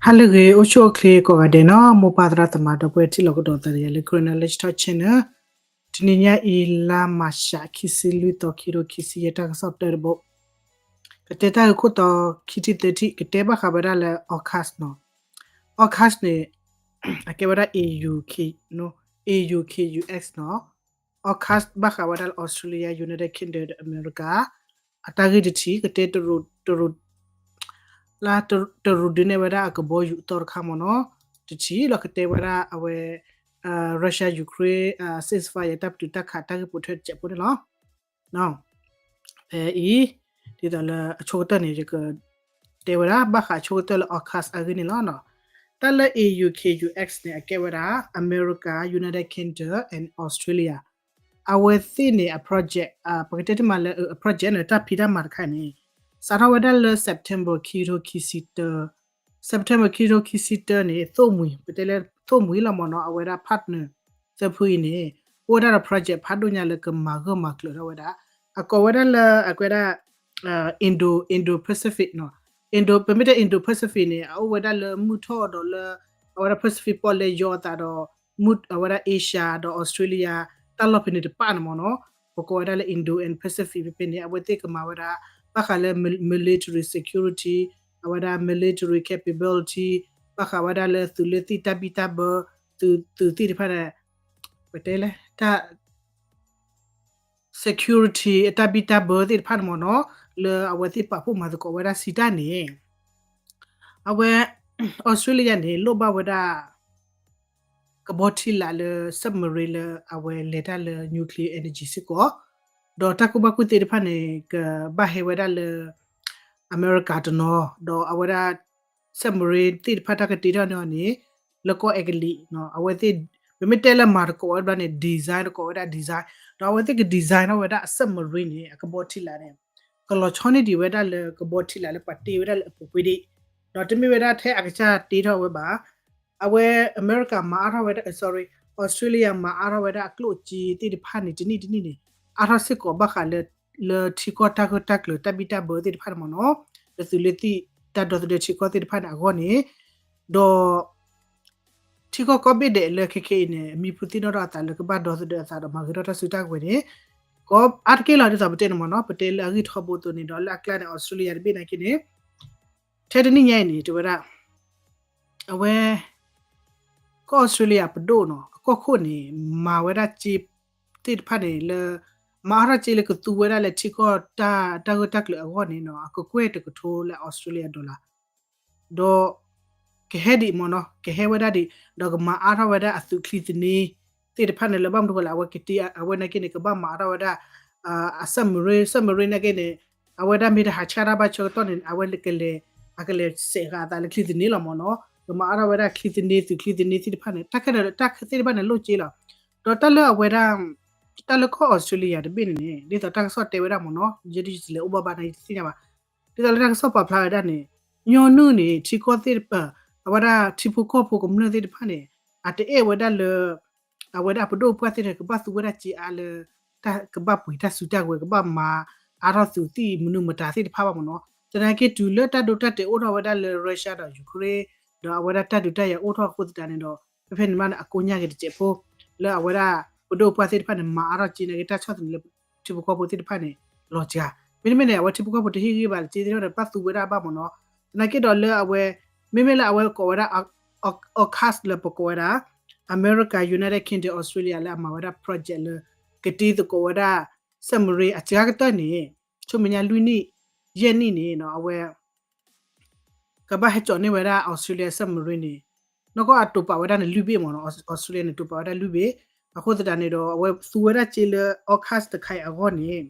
ဟါလၢအဂ့ၤ အိၣ်ဆူၣ်အိၣ်ချ့ကိးဂၤဒဲးနီၤ, မိၢ်ပၢ်သရၣ်သမါဒီပုၢ်ဝဲၢ်ထံလီၢ်ကဒီးသးဒီးယၤလၢ Karen Knowledge Talk Channel. တနံၤညါအံၤ လါမၢ်ၡး ခံဆံလွံၢ်သီ ခံကထိခံဆံယဲၢ် တၢ်ကစီၣ်တၢတဘိ, ကတဲတၢ်ဂ့ၢ်ခိၣ်တီခံထံၣ်သၢထံၣ်, ကတဲဘၣ်ဃးဝဲဒၣ်လၢ AUKUS နီၤ. AUKUS န့ၣ် အကဲဝဲဒၣ် A U K, A U K U S နီၤ. AUKUS ဘၣ်ဃးဝဲဒၣ်လၢ Australia, United Kingdom ဒီး America အတၢ်ဂ့ၢ်တထံၣ်, ကတဲတရူး တရူး လၢတရူးဒုးနဲၣ်ဝဲဒၣ်အကဘီယူၤအသီတခါမ့ၢ်နီၤ, တထံၣ်လီၤ. ကတဲဝဲဒၣ်အဝဲ Russia Ukraine ceasefire တၢ်ပတုာ်တၢ်ခးတၢ်ဂ့ၢ်ပိာ်ထွဲတစဲးဖိန့ၣ်လီၤ. ဖဲအံၤ ဒ်သိးလၢအဆိကတၢၢ်န့ၣ် ယကတဲဝဲဒၣ် ဘၣ်ဃးအဆိကတၢၢ်လၢ AUKUS အဂ့ၢ်န့ၣ်လီၤ. တၢ်လၢ A U K U S န့ၣ် အကဲဝဲဒၣ် America, United Kingdom and Australia အဝဲသ့ၣ်န့ၣ် အ project, ပကတဲတမံၤလၢအ project န့ၣ် တၢ်ဖံးတၢ်မၤတခါန့ၣ် စးထီၣ်ဝဲဒၣ်လၢ September ခံကထိခံဆံတၢ, September ခံကထိခံဆံတၢန့ၣ် သိၣ်မှံၤ ပတဲလၢသိၣ်မှံၤလီၤမ့ၢ်နီၤ, အဝဲဒၣ် partner သၢဖုအံၤန့ၣ် အိၣ်ဝဲဒၣ်ဒီး project ဖးဒိၣ်ညါလၢကမၤဂၢၢ်မၤကျၢၤထီၣ်ဝဲဒၣ်, အကိးဝဲဒၣ်လၢ အကဲဝဲဒၣ် Indo, Indo-Pacific နီၤ. Indo, ပမ့ၢ်တဲ Indo-Pacific န့ၣ် အအိၣ်ဝဲဒၣ်လၢမုၢ်ထီၣ်ဒီးလၢ အဝဲဒၣ် Pacific ပီၣ်လဲၣ်ယီၤအသးဒီး မုၢ် အဝဲဒၣ် Asia ဒီး Australia တၢ်လီၢ်ဖဲန့ၣ်တဖၣ်န့ၣ်မ့ၢ်နီၤ, ပကိးဝဲဒၣ်လၢ Indo and Pacific ဖဲဖဲန့ၣ် အဝဲသ့ၣ်ကမၤဝဲဒၣ် ဘၣ်ဃးလၢ mil-, military security, အဝဲဒၣ် military capability, ဘၣ်ဃးဝဲဒၣ်လၢသုးလၢသ့ၣ်တၢ်ဘံၣ်တၢ်ဘၢ, သုး, သုးသ့ၣ်တဖၣ်န့ၣ် ပတဲလဲၣ် တၢ် security အတၢ်ဘံၣ်တၢ်ဘၢသ့ၣ်တဖၣ်န့ၣ်မ့ၢ်နီၤ, လၢအဝဲသ့ၣ်ပာ်ဖှိၣ်မၤသကိးဝဲဒၣ်စံးတၢ်န့ၣ် အဝဲ Australia န့ၣ် လိၣ်ဘၣ်ဝဲဒၣ် ကဘီထံလာ်လၢ submarine လၢအဝဲလဲၤတၢ်လၢ nuclear energy စ့ၢ်ကီး, ဒီးတၢ်ကူၣ်ဘၣ်ကူၣ်သ့တဖၣ်န့ၣ် ကဘၣ်ဟဲဝဲဒၣ်လၢ အမဲရကၤတနီၤ, ဒီးအဝဲဒၣ် submarine သ့ၣ်တဖၣ်တၢ်ကတ့ထီၣ်န့ၢ်အီၤန့ၣ် လၢကီၢ်အဲကလံး, အဝဲသ့ၣ် ပမ့ၢ်တဲလၢမၤသကိးဝဲဘျီန့ၣ် design သကိးဝဲဒၣ် design, ဒီးအဝဲသ့ၣ်က design ထီၣ်ဝဲဒၣ်အ submarine န့ၣ် အကဘီထံလာ်န့ၣ် ကလီၤဆီန့ၢ်ဒံးဝဲဒၣ်လၢကဘီထံလာ်လၢပှၤတ့ဝဲဒၣ်လၢအပူၤကွံာ်ဒံး, ဒီးတမ့ၢ်ဝဲဒၣ်ထဲအကစၢ်တ့ထီၣ်ဝဲဘၣ်, အဝဲအမဲရကၤမၤအါထီၣ်ဝဲဒၣ်, sorry, Australia မၤအါထီၣ်ဝဲဒၣ်အကျိၣ်အစ့သ့ၣ်တဖၣ်န့ၣ် တနံၣ်တနံၣ်န့ၣ် အါထီၣ်စ့ၢ်ကီးဘၣ်ဃးလၢ လၢထံကီၢ်တၢ်ဂၢၢ်တၢ်ကျၢၤတၢ်ဘံၣ်တၢ်ဘၢသ့ၣ်တဖၣ်န့ၣ်မ့ၢ်နီၤ, လၢသုးလၢသံၣ်တၢ်ဒီသဒၢထံကီၢ်သ့ၣ်တဖၣ်န့ၣ်အဂီၢ်န့ၣ်, ဒီး ထံကီၢ်ကိးဘ့ၣ်ဒဲးလၢခဲခဲအံၤန့ၣ် အမံၤဖိသ့ၣ်နီၣ်ထီၣ်အသးလၢကဘၣ်ဒီသဒၢအသးဒီးမၤဂ့ၤထီၣ်တၢ်စုတၢ်ကဝဲၤန့ၣ် ကအါတက့ၢ်လီၤ. ဒ်သိးပတဲန့ၣ်မ့ၢ်နီၤ, ပတဲလၢအဂံၢ်ထီဘိအသိးန့ၣ်ဒီး လၢအကျါန့ၣ် Australia တဘ့ၣ်နာ်က့န့ၣ် ထဲတနံၣ်ညါအံၤန့ၣ် တဲဝဲဒၣ် အဝဲ ကီၢ် Australia ပဒိၣ်နီၤ အကီၢ်ခိၣ်န့ၣ် မၤဝဲဒၣ်စ့သ့ၣ်တဖၣ်န့ၣ်လၢ မၤအါထီၣ်စ့လၢကသူဝဲဒၣ်လၢထံကီၢ်တၢ်ဂၢၢ်တၢ်ကျၢၤအဂီၢ်န့ၣ်နီၤ အကကွဲၢ်တကထိလၢ Australia dollar ဒီး ကဟဲဒံးမ့ၢ်နီၤ, ကဟဲဝဲဒၣ်ဒံး ဒီးကမၤအါထီၣ်ဝဲဒၣ်အသုးချံသနံသ့ၣ်တဖၣ်န့ၣ်လၢ ဘၣ်မနုၤဃိလဲၣ် အဝဲကတ့ အဝဲနာ်က့န့ၣ် ကဘၣ်မၤအါထီၣ်ဝဲဒၣ် အ submarine, submarine နာ်က့န့ၣ် အဝဲဒၣ်မ့ၢ်တဟးဆါတၢ်ဘၣ်ဆၢကတီၢ်န့ၣ် အဝဲကလဲၤ အကလဲၤစဲးဃာ်အသးလၢချံသနံလီၤမ့ၢ်နီၤ, ကမၤအါထီၣ်ဝဲဒၣ်ချံသနံ သုးချံသနံသ့ၣ်တဖၣ်န့ၣ် တၢ်ခဲလၢာ်တၢ်သ့ၣ်တဖၣ်န့ၣ်လိၣ်စ့လီၤ. ဒီးတၢ်လၢအဝဲဒၣ် တၢ်လၢကီၢ် Australia တဘ့ၣ်န့ၣ်န့ၣ် ဒ်သိးတၢ်ကစီၣ်တဲဝဲဒၣ်မ့ၢ်နီၤ, ယဲဒၣ်ယတလဲၤအိၣ်ဘၣ်ဘၣ်န့ၣ် ယတသ့ၣ်ညါဘၣ်. ဒ်သိးလၢတၢ်ကစီၣ်ပာ်ဖျါဝဲဒၣ်န့ၣ် ညီနုၢ်န့ၣ် ထံကီၢ်သ့ၣ်တဖၣ် အဝဲဒၣ်ထံဖိကီၢ်ဖိကမျၢၢ်သ့ၣ်တဖၣ်န့ၣ် အတအဲၣ်ဝဲဒၣ်လၢ အဝဲဒၣ်ပဒိၣ်ပှၢ်သ့ၣ်တဖၣ် ကဘၣ်သူဝဲဒၣ်စ့အါလၢ တၢ်ကဘၣ်ပှ့ၤတၢ်စုတၢ်ကဝဲၤ ကဘၣ်မၤအါထီၣ်သုးသ့ၣ်မနုၤမတၤသ့ၣ်တဖၣ်ဘၣ်မ့ၢ်နီၤ. သနာ်က့တုၤလၢတၢ်ဒိတၢ်တဲာ်အိၣ်ထီၣ်ဝဲဒၣ်လၢ Russia ဒီး Ukraine ဒီးအဝဲဒၣ်တၢ်ဒုးတၢ်ယၤအိၣ်ထီၣ်အဃိသတးန့ၣ်ဒီး ဖဲဖဲန့ၣ်မးန့ၣ် အကိညၢ်က့ၤတစဲးဖိ လၢအဝဲဒၣ်ပဒိၣ်ပှၢ်သ့ၣ်တဖၣ်န့ၣ် မၤအါထီၣ်စ့နာ်က့ တၢ်ဆီၣ်သနံးလၢထံဖိကီၢ်ဖိသ့ၣ်တဖၣ်န့ၣ် လီၤစှၤ. မ့တမ့ၢ်န့ၣ် အဝဲထံဖိကီၢ်ဖိတဟ့ၣ်ဂံၢ်ဘါလၢစ့သ့ၣ်တဖၣ်ဒီး ဘၣ်သူဝဲဒၣ်ဘၣ်မ့ၢ်နီၤ. သနာ်က့ဒီးလၢအဝဲ မ့မ့ၢ်လၢအဝဲကိးဝဲဒၣ် AUKUS လၢပကိးဝဲဒၣ် America, United Kingdom, Australia လၢအမၤဝဲဒၣ် project လၢ ကတ့သကိးဝဲဒၣ် submarine အစှၤကတၢၢ်န့ၣ် ဆူမဲာ်ညါလွံၢ်နံၣ် ယဲၢ်နံၣ်န့ၣ်နီၤ အဝဲ ကဘၣ်ဟဲကၠီၤန့ၢ်ဝဲဒၣ် Australia submarine န့ၣ် နီၢ်ကီၢ်အတိာ်ပာ်ဝဲဒၣ်န့ၣ်လွံၢ်ဘ့ၣ်မ့ၢ်နီၤ, Australia န့ၣ် တိာ်ပာ်ဝဲဒၣ်လွံၢ်ဘ့ၣ်. အဃိသတးန့ၣ်ဒီး အဝဲသူဝဲဒၣ်စ့လၢ AUKUS တခါအံၤအဂီၢ်န့ၣ်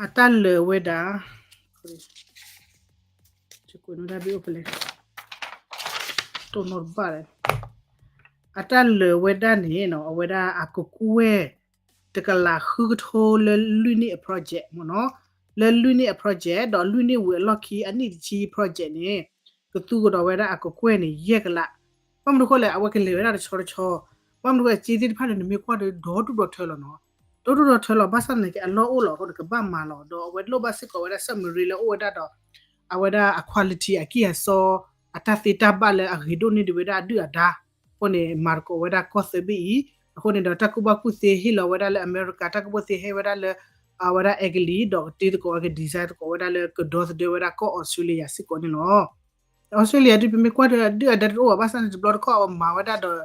အတၢ်လၢာ်ဝဲဒၣ် တိၢ်နီၣ်တဘၣ် အတၢ်လၢာ်ဝဲဒၣ်န့ၣ်နီၤ အဝဲဒၣ်အကကွဲၢ် တကလးဃုကထိလၢလွံၢ်နံၣ်အ project မ့ၢ်နီၤ, လၢလွံၢ်နံၣ်အ project ဒီးလွံၢ်နံၣ်ဝံၤအလီၢ်ခံအနံၣ်တဆံ project န့ၣ် ကသူကဒီးဝဲဒၣ်အကကွဲၢ်န့ၣ် ယဲၢ်ကလး. ဘၣ်မနုၤဃိလဲၣ် အဝဲကလဲၤဝဲဒၣ်တဆီတဆီ, ဘၣ်မနုၤဃိလဲၣ် စ့သ့ၣ်တဖၣ်န့ၣ် နမ့ၢ်ကွၢ်ဒီးဒီဒူၣ်ဒီထၢလီၤနီၤ, ဒီဒူၣ်ဒီထၢလီၤ ဘၣ်ဆၣ်သနာ်က့အလီၢ်အိၣ်လီၤအဃိန့ၣ် ကဘၣ်မၤလီၤ ဒီးအဝဲလိၣ်ဘၣ်စ့ၢ်ကီးဝဲဒၣ် submarine လၢအိၣ်ဝဲဒၣ်ဒီး အဝဲဒၣ်အ quality အကံၢ်အစီ အတၢ်သ့တၢ်ဘၣ်လၢအဂ့ၤဒိၣ်န့ၢ်ဒံးဝဲဒၣ်အဒုၣ်အဒါအဃိန့ၣ် မၤသကိးဝဲဒၣ်ကီၢ်သၢဘ့ၣ်အံၤ. အဃိန့ၣ်ဒီး တၢ်ကူၣ်ဘၣ်ကူၣ်သ့ဟ့ၣ်လီၤဝဲဒၣ်လၢအမဲရကၤ, တၢ်ကူၣ်ဘၣ်ကူၣ်သ့ဟ့ၣ်ဝဲဒၣ်လၢ အဝဲဒၣ်အဲကလံး ဒီးကတ့သကိးဝဲ က design သကိးဝဲဒၣ်လၢကဒီသဒၢဝဲဒၣ်ကီၢ်အီစထြ့လယါစ့ၢ်ကီးန့ၣ်လီၤ. အီစထြ့လယါဒုး ပမ့ၢ်ကွၢ်ဒီး ဒုၣ်အဒါတအိၣ်ဘၣ်, ဘၣ်ဆၣ်န့ၣ် တဘျီတခီၣ်အဝဲမၤဝဲဒၣ်ဒီး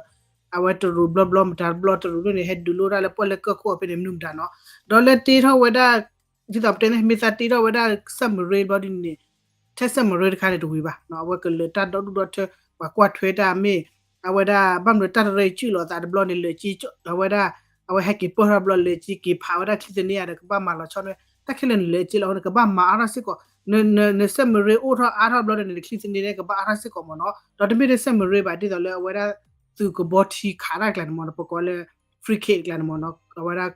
အဝဲတရူးဘျီဘျီမတၤတဘျီတရူးဒ်န့ၣ် ဟဲဒုးလိတၢ်လၢပှၢ်လၢကၢၢ်ခိၣ်အဖဲန့ၣ် မနုၤမတၤနီၤ. ဒီးလၢတ့ထီၣ်ဝဲဒၣ် ဒ်သိးပတဲန့ၣ် မ့ၢ်သးတ့ထီၣ်ဝဲဒၣ် submarine ဘျီဒ်န့ၣ် ထဲ submarine တခါန့ၣ်တဝံၤဘၣ်နီၤ, အဝဲကလၢာ်တၢ်ဒီဒူၣ်ဒီထၢ ပှၤကွၢ်ထွဲတၢ်မ့ၢ် အဝဲဒၣ် ဘၣ်မနုၤတၢ်တရၢအံၤကၠုၣ်လီၤသးတဘျီန့ၣ် လၢာ်က့ အဝဲဒၣ် အဝဲဟဲက့ၤပၢၢ်ထီၣ်ဘျီ လၢာ်က့က့ၤဖးဝဲဒၣ်ချံသန့ၢ်ဧါဒီး ကဘၣ်မၤလီၤဆီန့ၣ် တၢ်ခဲလၢာ်န့ၣ် လၢာ်က့လီၤအဃိန့ၣ် ကဘၣ်မၤအါထီၣ်စ့ၢ်ကီး, န န န submarine အိၣ်ထီၣ်အါထီၣ်ဘျီဒီးန့ၣ် နချံသန့ၢ်န့ၣ် ကဘၣ်အါထီၣ်စ့ၢ်ကီးမ့ၢ်နီၤ. ဒီးတမ့ၢ်ထဲ submarine ဘၣ် ဒ်သိးလၢအဝဲဒၣ် သုးကဘီထံခးတၢ်ကျါန့ၣ်မ့ၢ်နီၤ, ပကိးလၢ frigate ကျါန့ၣ်မ့ၢ်နီၤ, အဝဲဒၣ်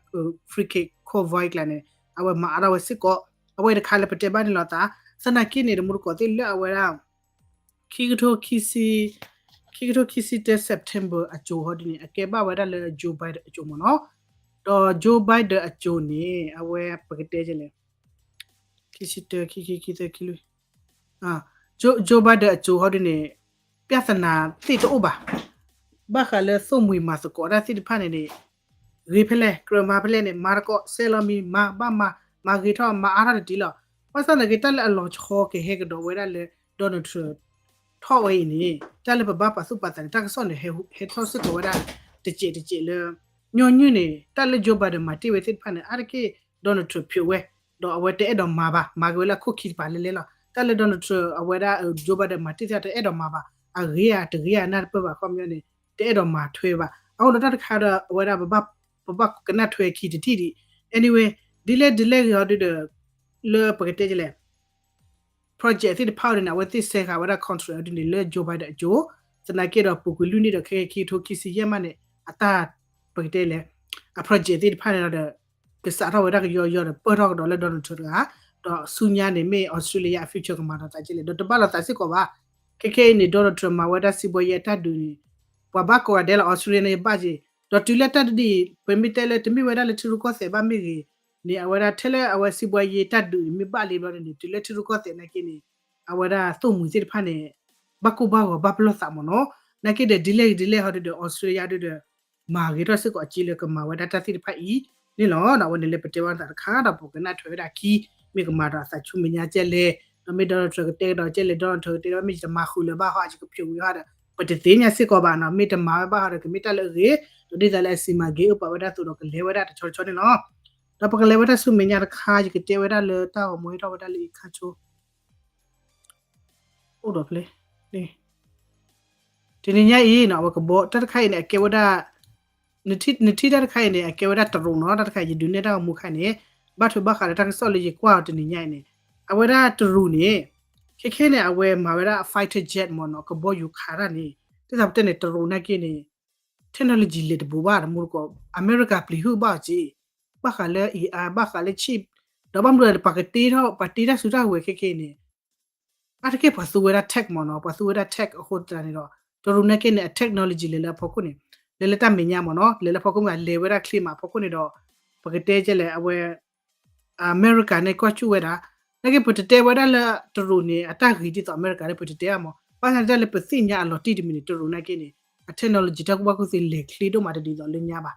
frigate convoy ကျါန့ၣ် အဝဲမၤအါထီၣ်ဝဲစ့ၢ်ကီး, အဝဲတခါလၢပတဲဘၣ်န့ၣ်လီၤသး, သနာ်က့န့ၣ် တမူတကိးသ့ၣ်လၢအဝဲဒၣ် ခံကထိခံဆံ ခံကထိခံဆံတၢ September အစိၤဟီဒ်န့ၣ် အကဲဘၣ်ဝဲဒၣ်လၢ Joe Biden အစိၤမ့ၢ်နီၤ, ဒီး Joe Biden အစိၤန့ၣ် အဝဲ ပကတဲလဲၣ် ခံဆံတၢ ခံခံ ခံသၢ ခံလွံၢ် Joe Biden အစိၤဟီဒ်န့ၣ် ပြဿနာသ့ၣ်တအိၣ်ဘၣ်, ဘၣ်ဃးလၢသိၣ်မှံၤမၤသကိးတၢ်သ့ၣ်တဖၣ်န့ၣ်န့ၣ် ဂ့ၤဖဲလဲၣ် ကြၢးမၤဖဲလဲၣ်န့ၣ် မၤသကိး ဆဲးလီၤမံၤ မၤဘၣ်မၤ မၤဂ့ၤထီၣ် မၤအါထီၣ်တတံၤလီၤ. ဘၣ်ဆၣ်သနာ်က့ တၢ်လၢအလီၤဆီကဟဲကဒီးဝဲဒၣ်လၢ Donald Trump ထီၣ်ဝဲအံၤန့ၣ် တၢ်လၢပဘၣ်ပာ်သူၣ်ပာ်သးန့ၣ် တၢ်ကစီၣ်န့ၣ် ဟဲထီၣ်စ့ၢ်ကီးဝဲဒၣ် တစဲးတစဲးလၢ ညီနုၢ်န့ၣ် တၢ်လၢ Joe Biden မၤတ့ၢ်ဝဲသ့ၣ်တဖၣ်န့ၣ် အါတက့ၢ် Donald Trump ဖျိးဝဲ ဒီးအဝဲတအဲၣ်ဒိးမၤဘၣ်, မၤက့ၤဝဲလၢအခိၣ်ခံတပၤလဲၤလဲၤလီၤ. တၢ်လၢ Donald Trump အဝဲဒၣ် Joe Biden မၤတ့ၢ်သ့ၣ်တဖၣ် တအဲၣ်ဒိးမၤဘၣ်, အဂ့ၤဧါတဂ့ၤဧါနၢ်တပၢၢ်ဘၣ် ခီပညီန့ၣ် တအဲၣ်ဒိးမၤထွဲဘၣ်. အဃိဒီးတၢ်တခါဒီး အဝဲဒၣ် ပဘၣ်ကနၣ်ထွဲခံတထံၣ်ဒံး. Anyway ဒ်လဲၣ်ဒ်လဲၣ်ဂ့ၤဟီဒုဒီး လၢပကတဲလဲၣ် project သ့ၣ်တဖၣ်အံၤန့ၣ် အဝဲသ့ၣ်ဆဲးဃာ်ဝဲဒၣ် contract အံၤဒ်န့ၣ် လၢ Joe Biden အစိၤ, သနာ်က့ဒီး ပူၤကွံာ်လွံၢ်နံၣ်ဒီး ခဲကဲခံကထိခံဆံယဲၢ်မးန့ၣ် အတၢ် ပကတဲလဲၣ် အ project သ့ၣ်တဖၣ်န့ၣ်ဒီး ကစးထီၣ်ဝဲဒၣ်ကယီယီဒီး ပၢၢ်ထီၣ်ကဒီးလၢ Donald Trump တဂၤ, ဒီးဆူညါန့ၣ် မ့ၢ် Australia အ future ကမၤဒီးသးကဲလဲၣ် ဒီးတဘၣ်လိာ်သးစ့ၢ်ကီးဘၣ်. ခဲခဲအံၤန့ၣ် Donald Trump မၤဝဲဒၣ်စံးဘှီယဲအတၢ်ဒုးန့ၣ် ပှၤဘၣ်ကိးဂၤဒဲးလီၤ Australia န့ၣ် ယဘၣ်က့ၤ, ဒီးတုၤလၢတၢ်ဒုး ပမ့ၢ်တဲလၢတမ့ၢ်ဝဲဒၣ်လၢထံရူၢ်ကီၢ်သဲးဘၣ်မ့ၢ်ဂ့ၤန့ၣ် အဝဲဒၣ်ထဲလၢအဝဲစံးဘှီယဲတၢ်ဒုးန့ၣ် မ့ၢ်ဘၣ်လံဘျီန့ၣ် တုၤလၢထံရူၢ်ကီၢ်သဲးနာ်က့န့ၣ် အဝဲဒၣ်သိၣ်မှံၤသ့ၣ်တဖၣ်န့ၣ် ဘၣ်ကိၢ်ဘၣ်ဂီၤဘၣ်ပလီၢ်သးမ့ၢ်နီၤ. နာ်က့ဒီး ဒ်လဲၣ်ဂ့ၤဒ်လဲၣ်ဟီဒုဒီး Australia ဒုဒီး မၤဂ့ၤထီၣ်စ့ၢ်ကီးအစ့လၢကမၤဝဲဒၣ်တၢ်သ့ၣ်တဖၣ်အံၤန့ၣ်လီၤ. အဝဲန့ၣ်လၢပတဲဝဲဒၣ်တခါဒီး ပကနၣ်ထွဲဝဲဒၣ်အခံ မ့ၢ်ကမၤဒီးအသးဆူမဲာ်ညါကဲလဲၣ်, ဒီးမ့ၢ် Donald Trump ကတဲကဒီးကဲလဲၣ် Donald Trump ကတဲဒီး မ့ၢ်ယတမၤဃုာ်လၢၤဘၣ်ဟီ ယကဖျိးဝံၤဟီဒီး ပတသ့ၣ်ညါစ့ၢ်ကီးဘၣ်နီၤ. မ့ၢ်တမၤဝဲဘၣ်ဟီဒီး ကမ့ၢ်တၢ်လၢအဂ့ၤ, ဒီးဒ်သိးလၢအစံးမၤဂ့ၤအၢပာ်ဝဲဒၣ်အသိးဒီး ကလဲၤဝဲဒၣ်တဆီတဆီန့ၣ်လီၤ. ဒီးပကလဲၤဝဲဒၣ်ဆူမဲာ်ညါတခါ ယကတဲဝဲဒၣ်လၢတၢ်ဂီၤမူဟဲထီၣ်ဝဲဒၣ်လၢအံၤခါဆိ အိၣ်ဒီးဖျဲၣ် တနံၤညါအံၤနီၤ အဝဲကဘီ တၢ်တခါအံၤန့ၣ် အကဲဝဲဒၣ် နထံၣ်တၢ်တခါအံၤန့ၣ် အကဲဝဲဒၣ်တရူးနီၤ. တၢ်တခါအံၤ ယဒုးနဲၣ်တၢ်ဂီၤမူခါအံၤန့ၣ် ဘၣ်ထွဲဘၣ်ဃးဒီးတၢ်ကစီၣ်လၢယကွၢ်အီၤတနံၤညါအံၤန့ၣ် အဝဲဒၣ်တရူးန့ၣ် ခဲခဲန့ၣ် အဝဲမၤဝဲဒၣ် fighter jet မ့ၢ်နီၤ ကဘီယူၤခးတၢ်န့ၣ် ဒ်သိးပတဲန့ၣ် တရူးနာ်က့န့ၣ် technology လဲၤတဘူးဘၣ် တမူတကိး အမဲရကၤပျံၤဟုၣ်ဘၣ်အီၤက့ ဘၣ်ဃးလၢ AI ဘၣ်ဃးလၢ chip ဒီးဘၣ်မနုၤပှၤကတ့ထီၣ် ပှၤတ့တၢ်စုတၢ်ဝဲၤခဲခဲအံၤန့ၣ် အါတက့ၢ်ပှၤသူဝဲဒၣ် tech မ့ၢ်နီၤ ပှၤသူဝဲဒၣ် tech အဃိသတးန့ၣ်ဒီး တရူးနာ်က့န့ၣ် အ technology လဲၤလၢအဖီခိၣ်န့ၣ် လဲၤလၢတၢ်မဲာ်ညါမ့ၢ်နီၤ လဲၤလၢဖီခိၣ်မ့ၢ် လဲၤဝဲဒၣ်ချ့မးအဖီခိၣ်န့ၣ်ဒီး ပကတဲကဲလဲၣ် အဝဲ အမဲရကၤန့ၣ် ကွၢ်ကၠူၣ်ဝဲဒၣ် နာ်က့ပတတဲဝဲဒၣ်လၢတရူးန့ၣ် အတၢ်ဂ့ၤဒ်သိးအမဲရကၤန့ၣ် ပတတဲဘၣ်မ့ၢ် ဘၣ်ဆၣ်တၢ်လၢပသ့ၣ်ညါအလီၤတံၢ်တမံၤန့ၣ် တရူးနာ်က့န့ၣ် အ technology တၢ်ကူၣ်ဘၣ်ကူၣ်သ့လဲၤချ့ဒိၣ်မးတဒ်သိးလၢညါဘၣ်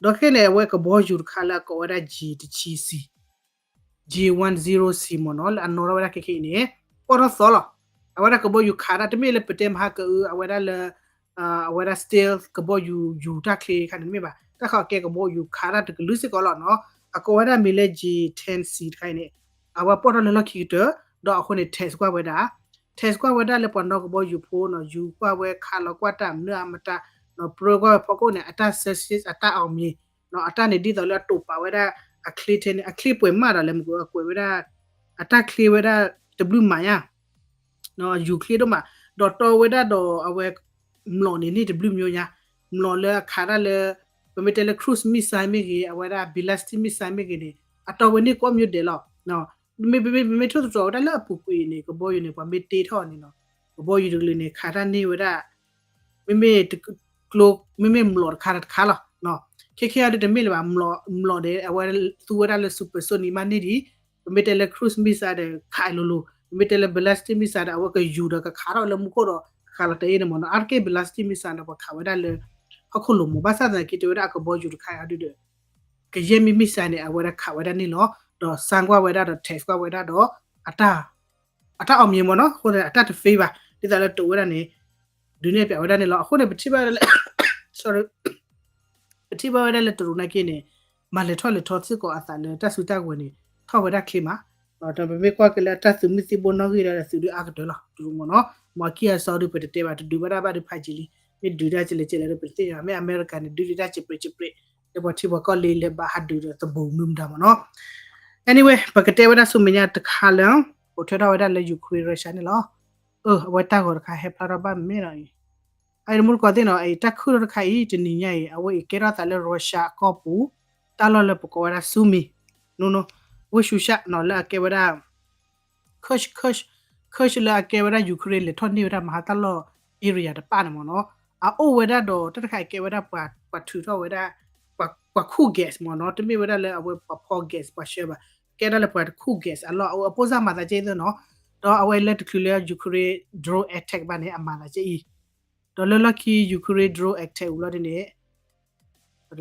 ဒီးခဲန့ၣ် အဝဲကဘီယူၤတခါလၢအကိးဝဲဒၣ် J တဆံ J one zero C မ့ၢ်နီၤ လၢအနီၣ်ထီၣ်ဝဲဒၣ်ခဲခဲအံၤန့ၣ် ပီၢ်ထီၣ်သီလီၤ. အဝဲဒၣ်ကဘီယူၤခးတၢ် တမ့ၢ်လၢပတဲမဟါကအု အဝဲဒၣ်လၢ အဝဲဒၣ် stealth ကဘီယူၤယူၤတၢ်ချ့ခါန့ၣ်တမ့ၢ်ဘၣ် တၢ်ဃးကဲကဘီယူၤခးတၢ်တကလုာ်စ့ၢ်ကီးလီၤနီၤ. အကိးဝဲဒၣ်မံၤလၢ J ten C တခါအံၤန့ၣ် အဝဲပီၢ်ထီၣ်လၢလီၢ်ခံကတၢၢ် ဒီးအဃိန့ၣ် test ကွၢ်ဝဲဒၣ် test ကွၢ်ဝဲဒၣ်လၢပှၤနီၣ်ကဘီယူၤဖိနီၤ ယူၤကွၢ်ဝဲခးလီၤကွၢ်တၢ်မနုၤအမတၤ နီၤ ပြၢကွၢ်ဝဲဖီခိၣ်န့ၣ် အတၢ် success အတၢ် အောင်မြင် နီၤ အတၢ်န့ၣ်ဒ်သိးလၢအတိာ်ပာ်ဝဲဒၣ် အချ့ထဲန့ၣ် အချ့ပှဲၤမးဒီးလဲၤမ့ၢ်ကွဲးဝဲဒၣ် အတၢ်ချ့ဝဲဒၣ်တဘျုးမးညါ ယူၤချ့ဒိၣ်မး ဒီးတီဝဲဒၣ်ဒီးအဝဲ မျိာ်န့ၣ်န့ၢ်တဘျုးမျိၤညါ မျိာ်လၢအခးဒၣ်လၢ ပမ့ၢ်တဲလၢ cruise missile မ့ၢ်ဂ့ၤ အဝဲဒၣ် ballistic missile မ့ၢ်ဂ့ၤန့ၣ် အတီဝဲန့ၢ်ကိးမျိၤဒဲးလီၤ. မ့မ့ၢ်ပမ့ၢ်ထိၣ်သတြီၤဝဲဒၣ်လၢအပူၤကွံာ်န့ၣ် ကဘီယူၤန့ၣ် ပှၤမ့ၢ်တ့ထီၣ်န့ၣ်နီၤ ကဘီယူၤတကလုာ်န့ၣ် ခးတၢ်န့ၢ်ဝဲဒၣ် မ့မ့ၢ် ကျိ မ့မ့ၢ်မျိာ်တခါတခါလီၤ. ခဲခဲအံၤဒ်တမ့ၢ်လၢၤဘၣ် မျိာ်န့ၣ် အဝဲသူဝဲဒၣ်လၢ supersonic မးန့ၢ်ဒံး ပမ့ၢ်တဲလၢ cruise missile ဒီး ခးလိၤလိၤ ပမ့ၢ်တဲလၢ ballistic missile ဒီး အဝဲကယူၤဒီးကခးထီၣ်လၢမူခိၣ်ဒီး ကခးလီၤတအ့န့ၣ်မ့ၢ်နီၤ. အါတက့ၢ် ballistic missile န့ၣ် ပှၤခးဝဲဒၣ်လၢ ဟီၣ်ခိၣ်လိၤမ့ၢ် ဘၣ်ဆၣ်သနာ်က့ တဲဝဲဒၣ်အကဘီယူၤတခါအံၤဒီး ကယဲၢ်မ့ၢ် missile န့ၣ် အဝဲဒၣ်ခးဝဲဒၣ်န့ၣ်လီၤ. ဒီး စမ်း ကွၢ်ဝဲဒၣ်ဒီး test ကွၢ်ဝဲဒၣ်ဒီး အတၢ် အတၢ်အီၣ်မံၤမ့ၢ်နီၤ. အဃိန့ၣ် အတၢ်တ fail ဘၣ်. ဒ်သိးလၢတိာ်ဝဲဒၣ်န့ၣ် ဒုးနဲၣ်ပၠးဝဲဒၣ်န့ၣ်လီၤ. အဃိန့ၣ် ပထံၣ်ဘၣ်လၢ sorry ပထံၣ်ဘၣ်ဝဲဒၣ်လၢတရူးနာ်က့န့ၣ် မၤလဲၤထီၣ်လဲၤထီစ့ၢ်ကီးအသးလၢတၢ်စုတၢ်ကဝဲၤန့ၣ် ထီၣ်ဝဲဒၣ်ချ့မး. ဒီးပမ့ၢ်ကွၢ်က့ၤလၢတၢ်သုးမုၢ်သံၣ်ဘိနီၣ်ဂံၢ်ဒီးသုးဒုးအါကတၢၢ်လီၤ တရူးမ့ၢ်နီၤ. မ်အကံၢ်အစီဒုးပတတဲဘၣ် တဒုးဘၣ်ဒၣ်ဘၣ်ဒုးဖးယံာ်လံ. မ့ၢ်ဒုးတၢ်ကလဲၣ်ကလဲၣ်ဒီးပတသ့ၣ်ညါ မ့ၢ်အမဲရကၤန့ၣ် ဒုးလံတၢ်စံးပြ့စံးပြ့ လၢပှၤထံပှၤကီၢ်လ့လၢဘၣ်ဟးဒုးဒီးသဘိးမုၢ်မတၤမ့ၢ်နီၤ. Anyway ပကတဲဝဲဒၣ်ဆူမဲာ်ညါတခါလၢ ပိာ်ထွဲထီၣ်ဝဲဒၣ်လၢ Ukraine Russia န့ၣ်လီၤ. အဝဲတၢ်ဂီၤတခါဟဲဖျါထီၣ်ဘၣ်မ့ၢ်နီၤအံၤ အအံၤတမူတကိးသ့ၣ်နီၤ အံၤတၢ်ခုၣ်ထီၣ်တခါအံၤ တနံၤညါအံၤ အဝဲအံၤကဲထီၣ်သးလၢ Russia အကီၢ်ပူၤ တၢ်လီၢ်လၢပကိးဝဲဒၣ် Sumy နီၤ ဝ့ၢ်ၡူၡၣ်နီၤ လၢအကဲဝဲဒၣ် Kursk Kursk လၢအကဲဝဲဒၣ် Ukraine လဲၤထီၣ်န့ၢ်ဝဲဒၣ်မဟါတၢ်လီၢ် area တပၣ်န့ၣ်မ့ၢ်နီၤ. အအိၣ်ဝဲဒၣ်ဒီး တၢ်တခါအံၤကဲဝဲဒၣ်ပှၤထုးထီၣ်ဝဲဒၣ် ပှၤခူၣ် gas မ့ၢ်နီၤ. တမ့ၢ်ဝဲဒၣ်လၢအဝဲပှၤဖီ gas ပှၤဆှၢဘၣ်. ကဲဒၣ်လၢပှၤခူၣ် gas အလီၢ် အဝဲအပိၢ်စၢ်မၤသးကဲအံၤသ့ၣ်နီၤ. ဒီးအဝဲလၢတချုးလၢ Ukraine drone attack ဘၣ်န့ၣ် အမၤသးကဲအံၤ ဒီးလၢလီၢ်ခံ Ukraine drone attack ဝံၤလီၤဒ်န့ၣ်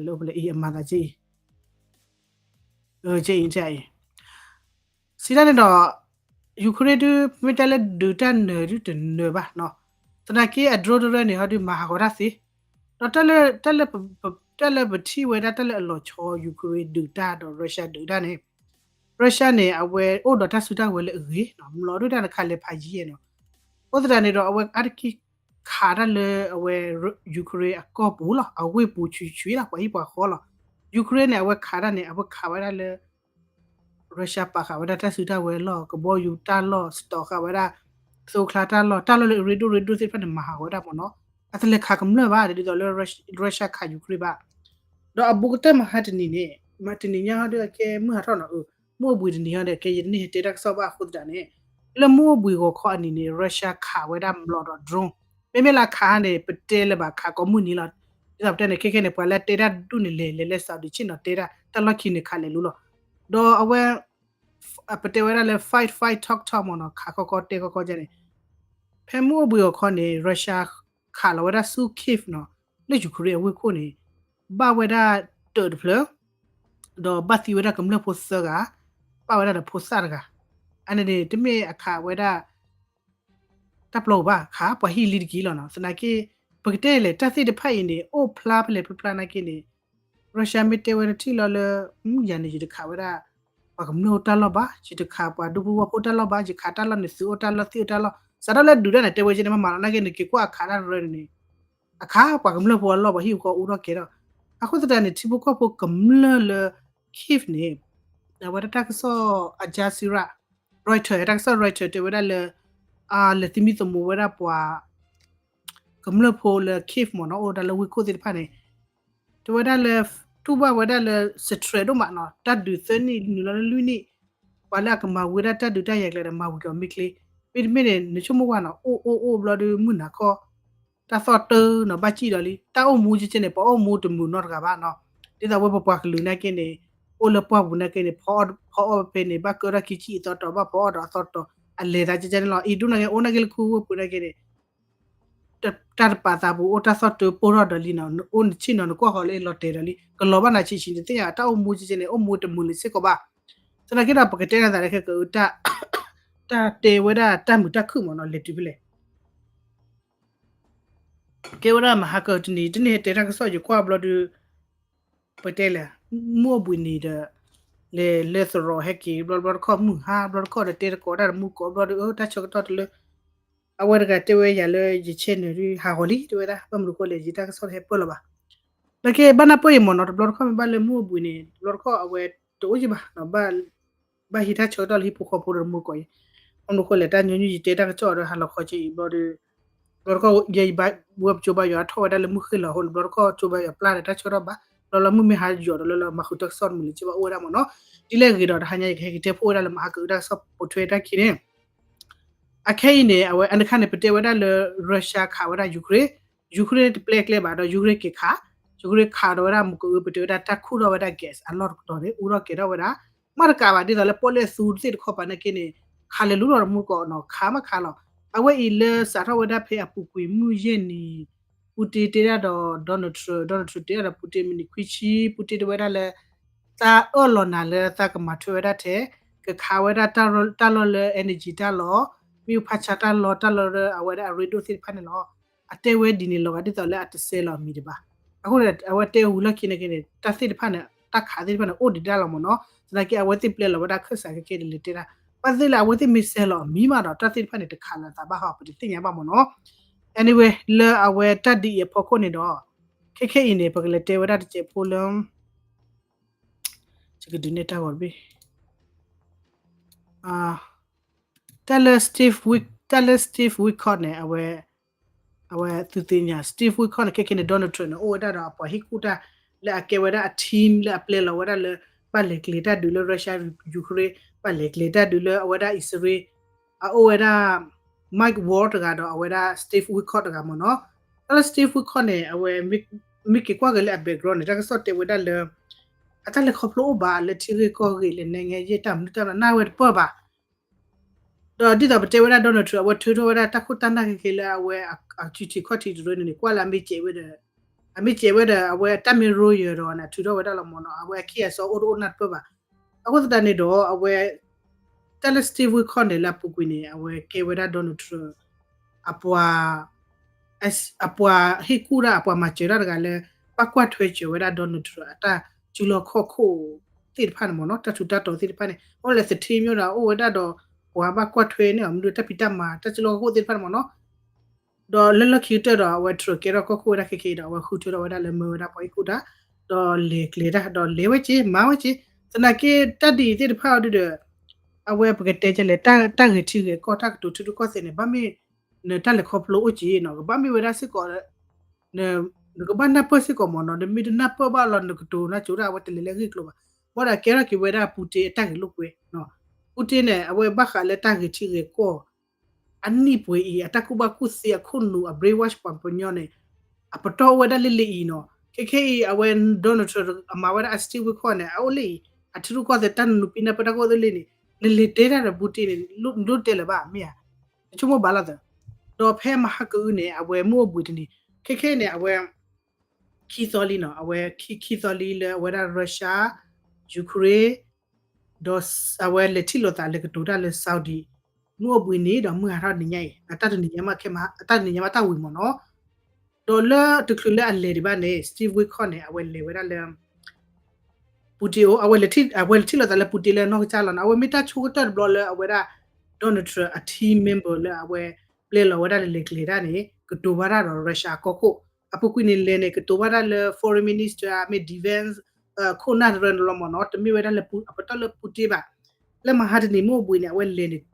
လၢအံၤအမၤသးကဲအံၤ ကဲအံၤ စံးဒ်န့ၣ်ဒီး Ukraine ဒုး မ့ၢ်တဲလၢဒုးတၢ်နၢၤဒုးတနၢၤဘၣ်နီၤ. သနာ်က့အ drone တရၢန့ၣ် ဟီဒုးမၤဟးဂီၤတၢ်သ့. ဒီးတၢ်လၢ တၢ်လၢပထံၣ်ဝဲဒၣ်တၢ်လၢအလီၤဆီ Ukraine ဒုးတၢ်ဒီး Russia ဒုးတၢ်န့ၣ် Russia န့ၣ် အဝဲအိၣ်ဒီးတၢ်စုတၢ်ဝဲၤလၢအဂ့ၤနီၤ မျိာ်ဒိၣ်တၢ်တခါလဲၤဖးယံာ်နီၤ. အဃိသတးန့ၣ်ဒီး အဝဲအါတက့ၢ်ခးတၢ်လၢ အဝဲ Ukraine အကီၢ်ပူၤလီၤ အဝ့ၢ်ပူၤဆံးဆံးလီၤ ပှၤဟံၣ်ပှၤဃီလီၤ. Ukraine န့ၣ် အဝဲခးတၢ်န့ၣ် အဝဲခးဝဲဒၣ်လၢ Russia ပာ်ဃာ်ဝဲဒၣ်တၢ်စုတၢ်ဝဲၤလီၢ် ကဘီယူၤတၢ်လီၢ် စတီၤဃာ်ဝဲဒၣ် သိချါတၢ်လီၢ် တၢ်လီၢ်လၢအရ့ဒိၣ်ရ့ဒိၣ်သ့ၣ်တဖၣ်န့ၣ် မၤဟးဂီၤဝဲဒၣ်မ့ၢ်နီၤ. အတလဲၤခးကမျၢၢ်ဘၣ် ဒ်သိးလၢ Russia ခး Ukraine ဘၣ်. ဒီးအဘူးကတၢၢ်မဟါတနံၤန့ၣ် မဟါတနံၤညါဟီဒုးအကဲမုၢ်ဟးထီၣ်နီၤ မုၢ်အိၣ်ဘှံးတနံၤဟီဒီး ကဲယတန့ၢ်ဟဲတဲတၢ်ကစီၣ်ဘၣ်အဃိသတးန့ၣ် လၢမုၢ်အိၣ်ဘှံးဂီၤခီအနံၤန့ၣ် Russia ခးဝဲဒၣ်မျိာ်ဒီး drone မ့မ့ၢ်လၢခးန့ၣ် ပတဲလၢၤဘၣ်ခးကိးမုၢ်နံၤလီၤ. ဒ်သိးပတဲန့ၣ် ခဲခဲန့ၣ် ပှၤလၢတဲတၢ်ဒူၣ်န့ၣ် လဲၤလဲၤလၢ Saudi ဆ့ၣ်နီၤတဲတၢ် တၢ်လီၢ်ခံန့ၣ်ခးလဲၤလူလီၤ. ဒီးအဝဲ ပတဲဝဲဒၣ်လၢ fight fight talk talk မ့ၢ်နီၤ ခးခီခီတဲခီခီန့ၣ် ဖဲမုၢ်အိၣ်ဘှံးဂီၤခီန့ၣ် Russia ခးလီၤဝဲဒၣ်ဆူ Kyiv နီၤ လၢ Ukraine အဝ့ၢ်ခိၣ်န့ၣ် ဘၣ်ဝဲဒၣ်တၢးတဖျၢၣ် ဒီးဘၣ်သံဝဲဒၣ်ကမျၢၢ်ဖိသၢဂၤ ပၣ်ဝဲဒၣ်ဒီးဖိသၣ်တဂၤ အန့ၣ်န့ၣ် တမ့ၢ်အခးဝဲဒၣ် တၢ်ပျီပူၤဘၣ် ခးပှၤဟံၣ်လံတက့ၢ်လီၤနီၤ. သနာ်က့ ပကတဲလဲၣ် တၢ်သ့ၣ်တဖၣ်အံၤန့ၣ် အိၣ်ဖျါဖဲလဲၣ်ဖျါဖျါနာ်က့န့ၣ် Russia မ့ၢ်တဲဝဲတထံၣ်လီၤလၢ မုၢ်ယၤန့ၣ် ယတခးဝဲဒၣ် ပှၤကမျၢၢ်အိၣ်တၢ်လီၢ်ဘၣ် ယတခးပှၤဒူဖိဝၣ်ဖိတၢ်လီၢ်ဘၣ် ယခးတၢ်လီၢ်န့ၣ် သုးအိၣ်တၢ်လီၢ်သ့ၣ်အိၣ်တၢ်လီၢ် စးထီၣ်လၢဒုးတၢ်န့ၣ် တဲဝဲကဲန့ၣ် မ့ၢ်မၤလီၤနာ်က့န့ၣ် က့ၤကွၢ်အခးတၢ်တရၢန့ၣ်န့ၣ် အခးပှၤကမျၢၢ်ဖိအလီၢ် ပှၤဟံၣ်ဖိဃီဖိအိၣ်ထီၣ်ကဲထီၣ်. အဃိသတးန့ၣ် ထံဖိကီၢ်ဖိကမျၢၢ်လၢ Kyiv န့ၣ် အဝဲဒၣ်တၢ်ကစီၣ် Al Jazeera Reuters တၢ်ကစီၣ် Reuters တဲဝဲဒၣ်လၢ လဲၤသမံသမိးဝဲဒၣ်ပှၤ ကမျၢၢ်ဖိလၢ Kyiv မ့ၢ်နီၤ အိၣ်ဝဲဒၣ်လၢဝ့ၢ်ခိၣ်သ့ၣ်တဖၣ်န့ၣ် တဲဝဲဒၣ်လၢ တူၢ်ဘၣ်ဝဲဒၣ်လၢ stress ဒိၣ်မးနီၤ တၢ်ဒုးသၢနံၣ်နုာ်လီၤလၢလွံၢ်နံၣ် ပှၤလၢအကမၤဝံၤဒၣ်တၢ်ဒုးတၢ်ယၤကျဲဒီးမၤဝံၤက့ၤအီၤမ့ၢ်ချ့ မ့တမ့ၢ်န့ၣ် နဆိကမိၣ်ကွၢ်နီၤ အိၣ်အိၣ်အိၣ်ဘျီဒီးမုၢ်နၤခီ တၢ်သီၣ်တၢနီၤ ဘၣ်စံၣ်ဒီးလံ တၢ်အိၣ်မူကဲကဲန့ၣ် ပှၤအိၣ်မူတမုာ်နီတဂၤဘၣ်နီၤ ဒ်သိးဝဲပပှၤကလုာ်နာ်က့န့ၣ် အိၣ်လၢပှၢ်ပူၤနာ်က့န့ၣ် ဖီအီၣ်ဖဲန့ၣ် ဘၣ်ကၢထီၣ်ခံဆံအသီတီၤ ဘၣ်ဖီအီၣ်ဒီးအသီတီၤ အလဲၤသးကဲကဲန့ၣ်လီၤ. အံၤဒိၣ်နာ်က့ အိၣ်နာ်က့လၢခူဝ့ၢ်ပူၤနာ်က့န့ၣ် တၢ်တပာ်သးပူၤအိၣ်တၢ်သီၣ်တၢပိၢ်ထီၣ်ဒီးလံနီၤ အိၣ်နဆ့ၣ်နီၤ နကွၢ်ဃီၤလၢလီၤတဲာ်ဒီးလံ ကလီၤဘၣ်နၤဆံးဆံး နသ့ၣ်ညါ တၢ်အိၣ်မူကဲကဲန့ၣ် အိၣ်မူတမုာ်လၢၤစ့ၢ်ကီးဘၣ်. သနာ်က့ဒီး ပကတဲနၤသးလၢခဲက တၢ်တဲဝဲဒၣ်တၢ်မုာ်တၢ်ခုၣ်မ့ၢ်နီၤ လဲၤတုၤဖဲလဲၣ် ကဲဝဲဒၣ်မဟါကတနံၤ တန့ၢ်ဟဲတဲတၢ်ကစီၣ် ယကွၢ်ဘျီဒီး ပတဲလဲၣ် မုၢ်အိၣ်ဘှံးနံၤဒီး လဲၤလၢသရိာ်ဟဲက့ၤ ဘျီတဘျီတခီၣ်မုၢ်ဟါ ဘျီတခီၣ်ဒီးတဲတကိးတၢ်တမူကိး ဘျီဒီး တၢ်ဆၢကတီၢ်တလၢ အဝဲတဂၤတဲဝဲယၤလၢယ channel ဒုး ဟးဂီၤလံ တဲဝဲဒၣ် ဘၣ်မနုၤဃိလဲၣ် ယတၢ်ကစီၣ်တဟဲပၢၢ်လီၤဘၣ်. နာ်က့ ဘၣ်နၢ်ပၢၢ်အံၤမ့ၢ်နီၤ တဘျီတခီၣ်မ့ၢ်ဘၣ်လၢမုၢ်အိၣ်ဘှံးန့ၣ် တဘျီတခီၣ်အဝဲတအိၣ်ယံၤဘၣ် ဘၣ်ဟံးတၢ်ဆၢကတီၢ်လၢဟံၣ်ဖိဃီဖိဒီးတမူကိးအံၤ ဘၣ်မနုၤဃိလဲၣ် တၢ်ညီနုၢ်ယတဲတၢ်ကစီၣ်ဒီးဟးလီၤခီက့ၤအံၤ ဘျီဒီး ဘျီတခီၣ်ယဲယဘၣ်ဝဲပကၠိဘၣ်ယွၤထီၣ်ဝဲဒၣ်လၢမုၢ်ဃ့ၢ်လီၤအဃိန့ၣ် ဘျီတခီၣ်ကၠိဘၣ်ယွၤပျၢ်ဒီးတၢ်ဆၢကတီၢ်ဘၣ် ဘျီလၢမုၢ်မ့ၢ်ဟါယိာ်ဒီးလၢလၢမၤဃုာ်တၢ်ကစီၣ်တမုာ်လၢၤစ့ၢ်ကီးအိၣ်ဝဲဒၣ်မ့ၢ်နီၤ ဒ်လဲၣ်ဂ့ၤဒီးတဟါညါယကဟဲက့ၤတဲဖှိၣ်ဝဲဒၣ်လၢမဟါကအုတၢ်ကစီၣ်ပိာ်ထွဲတၢ်ခံန့ၣ် အခဲအံၤန့ၣ် အဝဲအန့ၣ်ခါန့ၣ် ပတဲဝဲဒၣ်လၢ Russia ခးဝဲဒၣ် Ukraine, Ukraine န့ၣ်တပျဲကျဲဘၣ်ဒီး Ukraine က့ၤခး, Ukraine ခးဒီးဝဲဒၣ်မုၢ်ကအု ပတဲဝဲဒၣ်တၢ်ခူၣ်ထီၣ်ဝဲဒၣ် gas အလီၢ်တကတီၢ်န့ၣ် အူထီၣ်ကဲၤထီၣ်ဝဲဒၣ် မ့ၢ်တကးဘၣ် ဒ်သိးလၢပီၣ်လဲၣ်သူသ့ၣ်တခီပၤနာ်က့န့ၣ် ခးလဲၤလူလီၤတမူကီးနီၤ ခးမးခးလီၤ. အဝဲအံၤလၢစးထီၣ်ဝဲဒၣ်ဖဲအပူၤကွံာ်မုၢ်ယဲၢ်နံၤ Putin တဲဒၣ်ဒီး Donald Trump, Donald Trump တဲဒၣ်ဒီး Putin မံးနံးခွံဆံ Putin တဲဝဲဒၣ်လၢ သးအၢၣ်လီၤနၤလၢသးကမၤထွဲဝဲဒၣ်ထဲ ကခးဝဲဒၣ်တၢ်လီၢ်လၢ energy တၢ်လီၢ်, မ့ၣ်အူဖးဆါတၢ်လီၢ်, တၢ်လီၢ်လၢအဝဲဒၣ်အရ့ဒိၣ်သ့ၣ်တဖၣ်န့ၣ်လီၤ. အတဲဝဲဒ်န့ၣ်လီၤဂာ်ဒ်သိးလၢအတဆဲးလီၤအမံၤတဘၣ်. အဃိန့ၣ် အဝဲတဲဝဲလီၢ်ခံန့ၣ်က့န့ၣ် တၢ်သ့ၣ်တဖၣ်န့ၣ် တၢ်ခးသ့ၣ်တဖၣ်န့ၣ် အိၣ်ဒံးဒၣ်လီၤမ့ၢ်နီၤ. သနာ်က့အဝဲသ့ၣ်ပျဲလီၤဝဲဒၣ်ခၢၣ်စးခဲကဲဒ်လဲၣ်တဲဒၣ် ဘၣ်သ့ၣ်လၢအဝဲသ့ၣ်မ့ၢ်ဆဲးလီၤအမံၤမးဒီး တၢ်သ့ၣ်တဖၣ်န့ၣ် တခးလၢအသးဘၣ်ဟီ ပတသ့ၣ်ညါဘၣ်မ့ၢ်နီၤ. Anyway လၢအဝဲတၢ်ဒ်အံၤအဖီခိၣ်န့ၣ်ဒီး ခဲခဲအံၤန့ၣ် ပကလဲၤတဲဝဲဒၣ်တစဲးဖိလၢ ယကဒုးနဲၣ်တၢ်ဂီၤတဘ့ၣ် တၢ်လၢ Steve Wit တၢ်လၢ Steve Witkoff န့ၣ် အဝဲ အဝဲသုသ့ၣ်ညါ Steve Witkoff န့ၣ် ခဲခဲန့ၣ် Donald Trump န့ၣ် အိၣ်ဝဲဒၣ်ဒီးအပှၤဟ့ၣ်ကူၣ်တၢ် လၢအကဲဝဲဒၣ်အ team လၢအပျဲလီၤဝဲဒၣ်လၢ ဘၣ်လဲၤကျဲၤတၢ်ဒုးလၢ Russia Ukraine ဘၣ်လဲၤကျဲၤတၢ်ဒုးလၢအဝဲဒၣ်အံၣ်စရ့လး အအိၣ်ဝဲဒၣ် Mike Waltz တဂၤဒီးအဝဲဒၣ် Steve Witkoff တဂၤမ့ၢ်နီၤ. တၢ်လၢ Steve Witkoff န့ၣ် အဝဲ မ့ၢ်က့ၤကွၢ်က့ၤလၢအ background န့ၣ် တၢ်ကစီၣ်တဲဝဲဒၣ်လၢ အတၢ်လဲၤခီဖျိအိၣ်ဘၣ်လၢထံဂ့ၢ်ကီၢ်ဂ့ၢ်လၢနဲငဲယဲၢ်တၢ်မနုၤတၢ်မနုၤနၢ်ဝဲတပၢၢ်ဘၣ် ဒီးဒ်သိးပတဲဝဲဒၣ် Donald Trump အဝဲထုးထီၣ်ဝဲဒၣ်တၢ်ခိၣ်တၢ်နၢ်ခဲခဲလၢအဝဲအစုထံးခီၣ်ထံးတရၢန့ၣ်န့ၣ် ကွၢ်လၢအမ့ၢ်ကဲးဝဲဒီး အမ့ၢ်ကဲးဝဲဒီး အဝဲတၢ်မ့ၢ် royal ဒီးန့ၣ် ထုးထီၣ်ဝဲဒၣ်လီၤမ့ၢ်နီၤ အဝဲအခံအစီအိၣ်တအိၣ်နၢ်တပၢၢ်ဘၣ်. အဃိသတးန့ၣ်ဒီး အဝဲ တၢ်လၢ Steve Witkoff န့ၣ် လၢအပူၤကွံာ်န့ၣ် အဝဲကဲဝဲဒၣ် Donald Trump အပှၤ အပှၤဟ့ၣ်ကူၣ်တၢ် အပှၤမၤစၢၤတၢ်တဂၤလၢ ဘၣ်ကွၢ်ထွဲစၢၤဝဲဒၣ် Donald Trump အတၢ်စုလီၢ်ခီၣ်ခိၣ်သ့ၣ်တဖၣ်န့ၣ်မ့ၢ်နီၤ တၢ်ထူးတၢ်တီၤသ့ၣ်တဖၣ်န့ၣ် အိၣ်လဲၤသထ့မ့ၢ်ဒီး အိၣ်ဝဲဒၣ်ဒီး ပှၤဘၣ်ကွၢ်ထွဲန့ၢ်အီၤ မနုၤတၢ်ဖံးတၢ်မၤ တၢ်စုလီၢ်ခီၣ်ခိၣ်သ့ၣ်တဖၣ်န့ၣ်မ့ၢ်နီၤ ဒီးလၢလီၢ်ခံကတၢၢ်ဒီး အဝဲ Trump ကဲထီၣ်ကီၢ်ခိၣ်ဝဲဒၣ်ခဲခဲအံၤဒီး အဝဲဃုထၢထီၣ်ဝဲဒၣ်လၢမၢဝဲဒၣ်ပှၤဟ့ၣ်ကူၣ်တၢ် ဒီးလဲၤကျဲၤတၢ် ဒီးလဲၤဝဲက့ၤ မၤဝဲက့ၤ သနာ်က့တၢ်ဒ်အံၤသ့ၣ်တဖၣ်အီၤဒုဒီး အဝဲပကတဲကလဲၣ် တၢ်ဂဲၤထံဂဲၤကီၢ် တၢ်ကတိၤထံရူၢ်ကီၢ်သဲးန့ၣ် ဘၣ်မ့ၢ် နတၢ်လဲၤခီဖျိအိၣ်က့ၤနီၤ ကဘၣ်မ့ၢ်ဝဲဒၣ်စ့ၢ်ကီး နကဘၣ်နၢ်ပၢၢ်စ့ၢ်ကီးမ့ၢ်နီၤ နမ့ၢ်တနၢ်ပၢၢ်ဘၣ်လီၤ နကတိၤနၢ်ကၠိတၢ် အဝဲတလဲၤလၢအဂ့ၢ်ကျိၤဘၣ်. ဘၣ်ဒီးကဲထီၣ်က့ၤဝဲဒၣ် Putin အတၢ်ဂဲၤလိာ်ကွဲ Putin န့ၣ် အဝဲဘၣ်ဃးလၢတၢ်ဂဲၤထံဂဲၤကီၢ် အနံၣ်ပှဲၤအံၤ အတၢ်ကူၣ်ဘၣ်ကူၣ်သ့အခိၣ်နူာ် အ brainwash ပှၤကညီန့ၣ် အပတီၢ်အိၣ်ဝဲဒၣ်လၢလၢအံၤနီၤ ခဲခဲအံၤ အဝဲ Donald Trump အမၤဝဲဒၣ်အ Steve Witkoff န့ၣ် အအိၣ်လၢအံၤ အထံရူၢ်ကီၢ်သဲးတၢ်နနူၤပံနၢ်ပၢၢ်တၢ်ကအိၣ်သ့လံန့ၣ် နလဲၤတဲတၢ်ဒီး Putin န့ၣ် နလိၣ်တဲလၢၤဘၣ် မ့ၢ်ဧါ နဆိကမိၣ်ဘၣ်လီၤသး ဒီးဖဲမဟါကအုန့ၣ် အဝဲမုၢ်အိၣ်ဘှံးတနံၤ ခဲခဲန့ၣ် အဝဲ ခံသီလံနီၤ အဝဲခံသီလံလၢအဝဲဒၣ် Russia Ukraine ဒီးအဝဲလဲၤထံၣ်လိာ်သးလဲၤကတိၤတၢ်လၢ Saudi မုၢ်အိၣ်ဘှံးနံၤဒီးမုၢ်ဟါထီၣ်နံၤညါအံၤ အတၢ်တနံၤညါမးခဲမး အတၢ်တနံၤညါမးတၢ်ဝံၤမ့ၢ်နီၤ ဒီးလၢတချုးလၢအလဲၤဒံးဘၣ်န့ၣ် Steve Witkoff န့ၣ် အဝဲလဲၤဝဲဒၣ်လၢ Putin အဝဲလဲၤထံၣ်လိာ်သးလၢ Putin လၢအနီၢ်ကစၢ်လီၤနီၤ အဝဲမ့ၢ်တၢ်ဆိကတၢၢ်တဘျီလၢအဝဲဒၣ် Donald Trump အ team member လၢအဝဲပျဲလီၤဝဲဒၣ်လၢလဲၤကျဲၤတၢ်န့ၣ် ကတိၤဘၣ်တၢ်ဒီး Russia ကီၢ်ခိၣ် အပူၤကွံာ်န့ၣ်လဲၤန့ၣ် ကတိၤဘၣ်တၢ်လၢ foreign minister မ့ၢ် defense ခိၣ်နၢ်တရၢန့ၣ်လီၤမ့ၢ်နီၤ တမ့ၢ်ဝဲဒၣ်လၢအပတီၢ်လၢ Putin ဘၣ် လၢမဟါတနံၤမုၢ်အိၣ်ဘှံးန့ၣ် အဝဲလဲၤန့ၣ်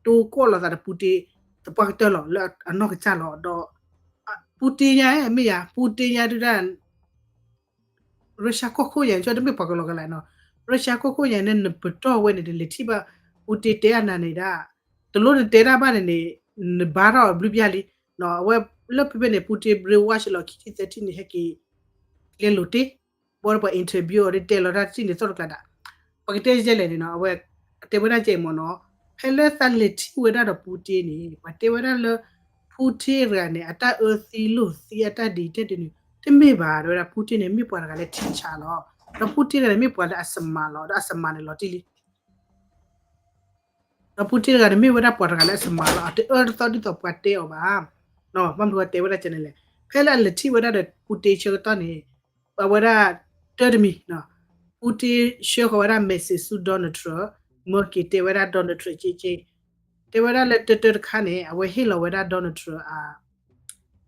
တိၢ်ကီၢ်လိာ်သးဒီး Putin သပှၢ်ကတၢၢ်လီၤ လၢအနီၢ်ကစၢ်လီၤ ဒီး Putin ညါမ့ၢ်ယၤ Putin ညါဒုဒၣ် Russia ကီၢ်ခိၣ်ညါ ကၠီတမ့ၢ်ပှၤကလီကလးနီၤ Russia ကီၢ်ခိၣ်ညါန့ၣ် နပတီၢ်ဝဲန့ၣ် တလဲၤထံၣ်ဘၣ် Putin တဲအနၤန့ၣ်ဒၣ် တလိၣ်နတဲတၢ်ဘၣ်န့ၣ်န့ၣ် နဘါထီၣ်ဘျုးပျၢ်လံ အဝဲလၢဖဲဖဲန့ၣ် Putin brainwash လီၤ ခံဆံသၢဆံန့ၣ် ဟဲက့ၤ ကျဲလိာ်တ့ၢ် ဘၣ်ဒီးပှၤ interview အီၤဒ်တဲလီၤတၢ်တထံၣ်န့ၣ်သီၣ်တကျါဒၣ် ပကတဲယဲလဲၣ်န့ၣ်နီၤ အဝဲတဲဝဲဒၣ်ကဲမ့ၢ်နီၤ ဖဲလၢသးလဲၤထံၣ်ဝဲဒၣ်ဒီး Putin န့ၣ် ပှၤတဲဝဲဒၣ်လၢ Putin တဂၤန့ၣ် အတၢ်အၢသံလိာ်သံအတၢ်ဒ်အံၤတဲဒ်န့ၣ် တမ့ၢ်ဘၣ် တဲဝဲဒၣ် Putin န့ၣ် မ့ၢ်ပှၤတဂၤလၢထံဆးလီၤ ဒီး Putin တဂၤန့ၣ် မ့ၢ်ပှၤလၢအစမးလီၤ ဒီးအစမးန့ၣ်လီၤတံၢ်လံ ဒီး Putin တဂၤန့ၣ် မ့ၢ်ဝဲဒၣ်ပှၤတဂၤလၢအစမးလီၤ အတအၢတသီဒ်သိးပှၤတဲအီၤဘၣ် ဘၣ်မနုၤဝဲတဲဝဲဒၣ်ကဲန့ၣ်လဲၣ် ဖဲလၢအလဲၤထံၣ်ဝဲဒၣ်ဒီး Putin ဆၢကတီၢ်န့ၣ် အဝဲဒၣ် တၢ်တမံၤ Putin ဆှၢဃီၤဝဲဒၣ် message ဆူ Donald Trump မၢက့ၤတဲဝဲဒၣ် Donald Trump က့က့ တဲဝဲဒၣ်လၢတၢတၢတခါန့ၣ် အဝဲဟ့ၣ်လီၤဝဲဒၣ် Donald Trump အ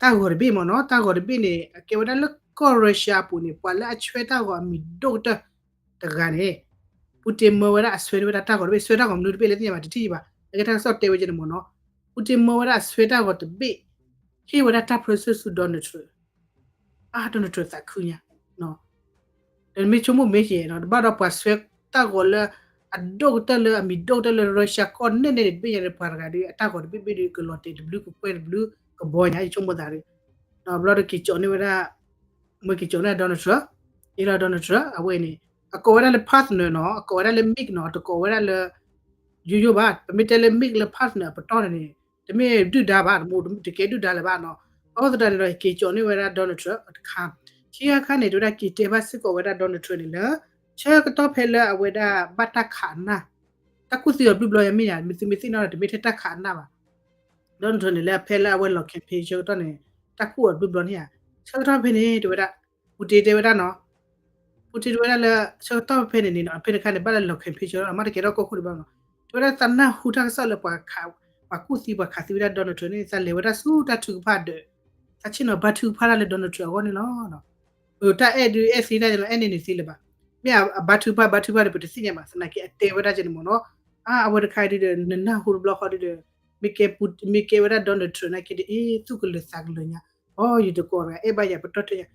တၢ်ဂီၤတဘ့ၣ်မ့ၢ်နီၤ တၢ်ဂီၤတဘ့ၣ်န့ၣ် အကဲဝဲဒၣ်လၢကီၢ် Russia အပူၤန့ၣ် ပှၤလၢအဆွဲတၢ်ဂီၤအမံၤဒိၣ်ကတၢၢ်တဂၤန့ၣ် Putin မၢဝဲဒၣ်အဆွဲန့ၢ်ဝဲဒၣ်တၢ်ဂီၤတဘ့ၣ် ဆွဲတၢ်ဂီၤမနုၤတဘ့ၣ်လဲၣ်သ့ၣ်ညါဘၣ် တထံၣ်ဘၣ် အကဲတၢ်ကစီၣ်တဲဝဲကဲန့ၣ်မ့ၢ်နီၤ Putin မၢဝဲဒၣ်အဆွဲတၢ်ဂီၤတဘ့ၣ် ဟ့ၣ်ဝဲဒၣ်တၢ်ပြၢဆၢဆူ Donald Trump အါ Donald Trump သးခုညါ ဒီးမ့ၢ်ဆိကမိၣ်မ့ၢ်က့ၤနီၤ တဘၣ်ဒီးပှၤဆွဲတၢ်ဂီၤလၢ အဒိၣ်ကတၢၢ်လၢအမံၤဒိၣ်ကတၢၢ်လၢ Russia ကီၢ်နဲၣ်န့ၣ်တဘ့ၣ်ညါဒီးပှၤတဂၤဒီး အတၢ်ဂီၤတဘ့ၣ်ဘ့ၣ်ဒီး ကလီၤတဲာ်တဘျုးကကွဲၢ်တဘျုးကဘီညါ ယဆိကမိၣ်သးဒီး ဒီးဘျီဒီးက့ၤကၠီၤန့ၢ်ဝဲဒၣ် မ့ၢ်က့ၤကၠီၤန့ၢ် Donald Trump အ့လီၤ Donald Trump အဝဲန့ၣ် အကိးဝဲဒၣ်လၢ partner နီၤ အကိးဝဲဒၣ်လၢ MIG နီၤ တကိးဝဲဒၣ်လၢ ယိယိဘၣ်, ပမ့ၢ်တဲလၢ MiG လၢ Pantsir န့ၣ် အပတီၢ်န့ၣ်န့ၣ် တမ့ၢ်ဒုၣ်ဒါဘၣ်, တမ့ၢ်တကဲဒုၣ်ဒါလၢၤဘၣ်နီၤ. အဃိသတးန့ၣ်ဒီး က့ၤကၠီၤန့ၢ်ဝဲဒၣ် Donald Trump တခါ, ခံခါတခါန့ၣ် တဲဝဲဒၣ်က့ၤတဲဘၣ်စ့ၢ်ကီးဝဲဒၣ် Donald Trump န့ၣ်လၢ ဆၢကတီၢ်ဖဲလၢအဝဲဒၣ်ဘၣ်တၢ်ခးအနၢ်, တၢ်ကူၣ်သံအီၤဘျုးဘျီယမ့ၢ်ယၤ မ့ၢ်သုမ့ၢ်သ့ၣ်နီၣ်ဒီး တမ့ၢ်ထဲတၢ်ခးအနၢ်ဘၣ်. Donald Trump န့ၣ်လၢအဖဲလၢအဝဲလီၤ campaign ဆၢကတီၢ်န့ၣ် တၢ်ကူၣ်အီၤဘျုးဘျီန့ၣ်ဧါ, ဆၢကတီၢ်ဖဲန့ၣ် တဲဝဲဒၣ် Putin တဲဝဲဒၣ်နီၤ Putin တဲဝဲဒၣ်လၢ ဆၢကတီၢ်ဖဲန့ၣ်န့ၣ်နီၤ ဖဲန့ၣ်ခါန့ၣ် ဘၣ်လၢလီၤ campaign ဆၢကတီၢ် မ့ၢ်တကဲထီၣ်ကီၢ်ခိၣ်ဒံးဘၣ်နီၤ, တဲဝဲဒၣ်သးနၢ်ဟူတၢ်ကစီၣ်လၢ ပှၤကူၣ်သံပှၤခးသံဝဲဒၣ် Donald Trump န့ၣ် သးလဲၤဝဲဒၣ်ဆူတၢ်ထုကဖၣ်ဒၢး, သးဆ့ၣ်နီၤဘါထုကဖၣ်တၢ်လၢ Donald Trump အဂီၢ်န့ၣ်လီၤ. တၢ်အဲၣ်ဒုးအဲၣ်သ့ဒၣ်န့ၣ်လီၤ အဲၣ်န့ၢ်န့ၣ်သ့လၢၤဘၣ်. မ့ၢ်အဘါထုကဖၣ်ဘါထုကဖၣ်ဒီး ပတသ့ၣ်ညါဘၣ် သနာ်က့အတဲဝဲဒၣ်ကဲန့ၣ်မ့ၢ်နီၤ. အဝဲတခါဒုးဒီး နနၢ်ဟူတဘျီဃီဒုးဒီး မ့ၢ်ကဲ မ့ၢ်ကဲဝဲဒၣ် Donald Trump နာ်က့ဒီး အ့ သူၣ်ကလၢၤသးကလၢၤညါ, အိ ယတကိးတဂၤ အဲၣ်ဘၣ်ယၤပတီၢ်တၢၢ်ညါ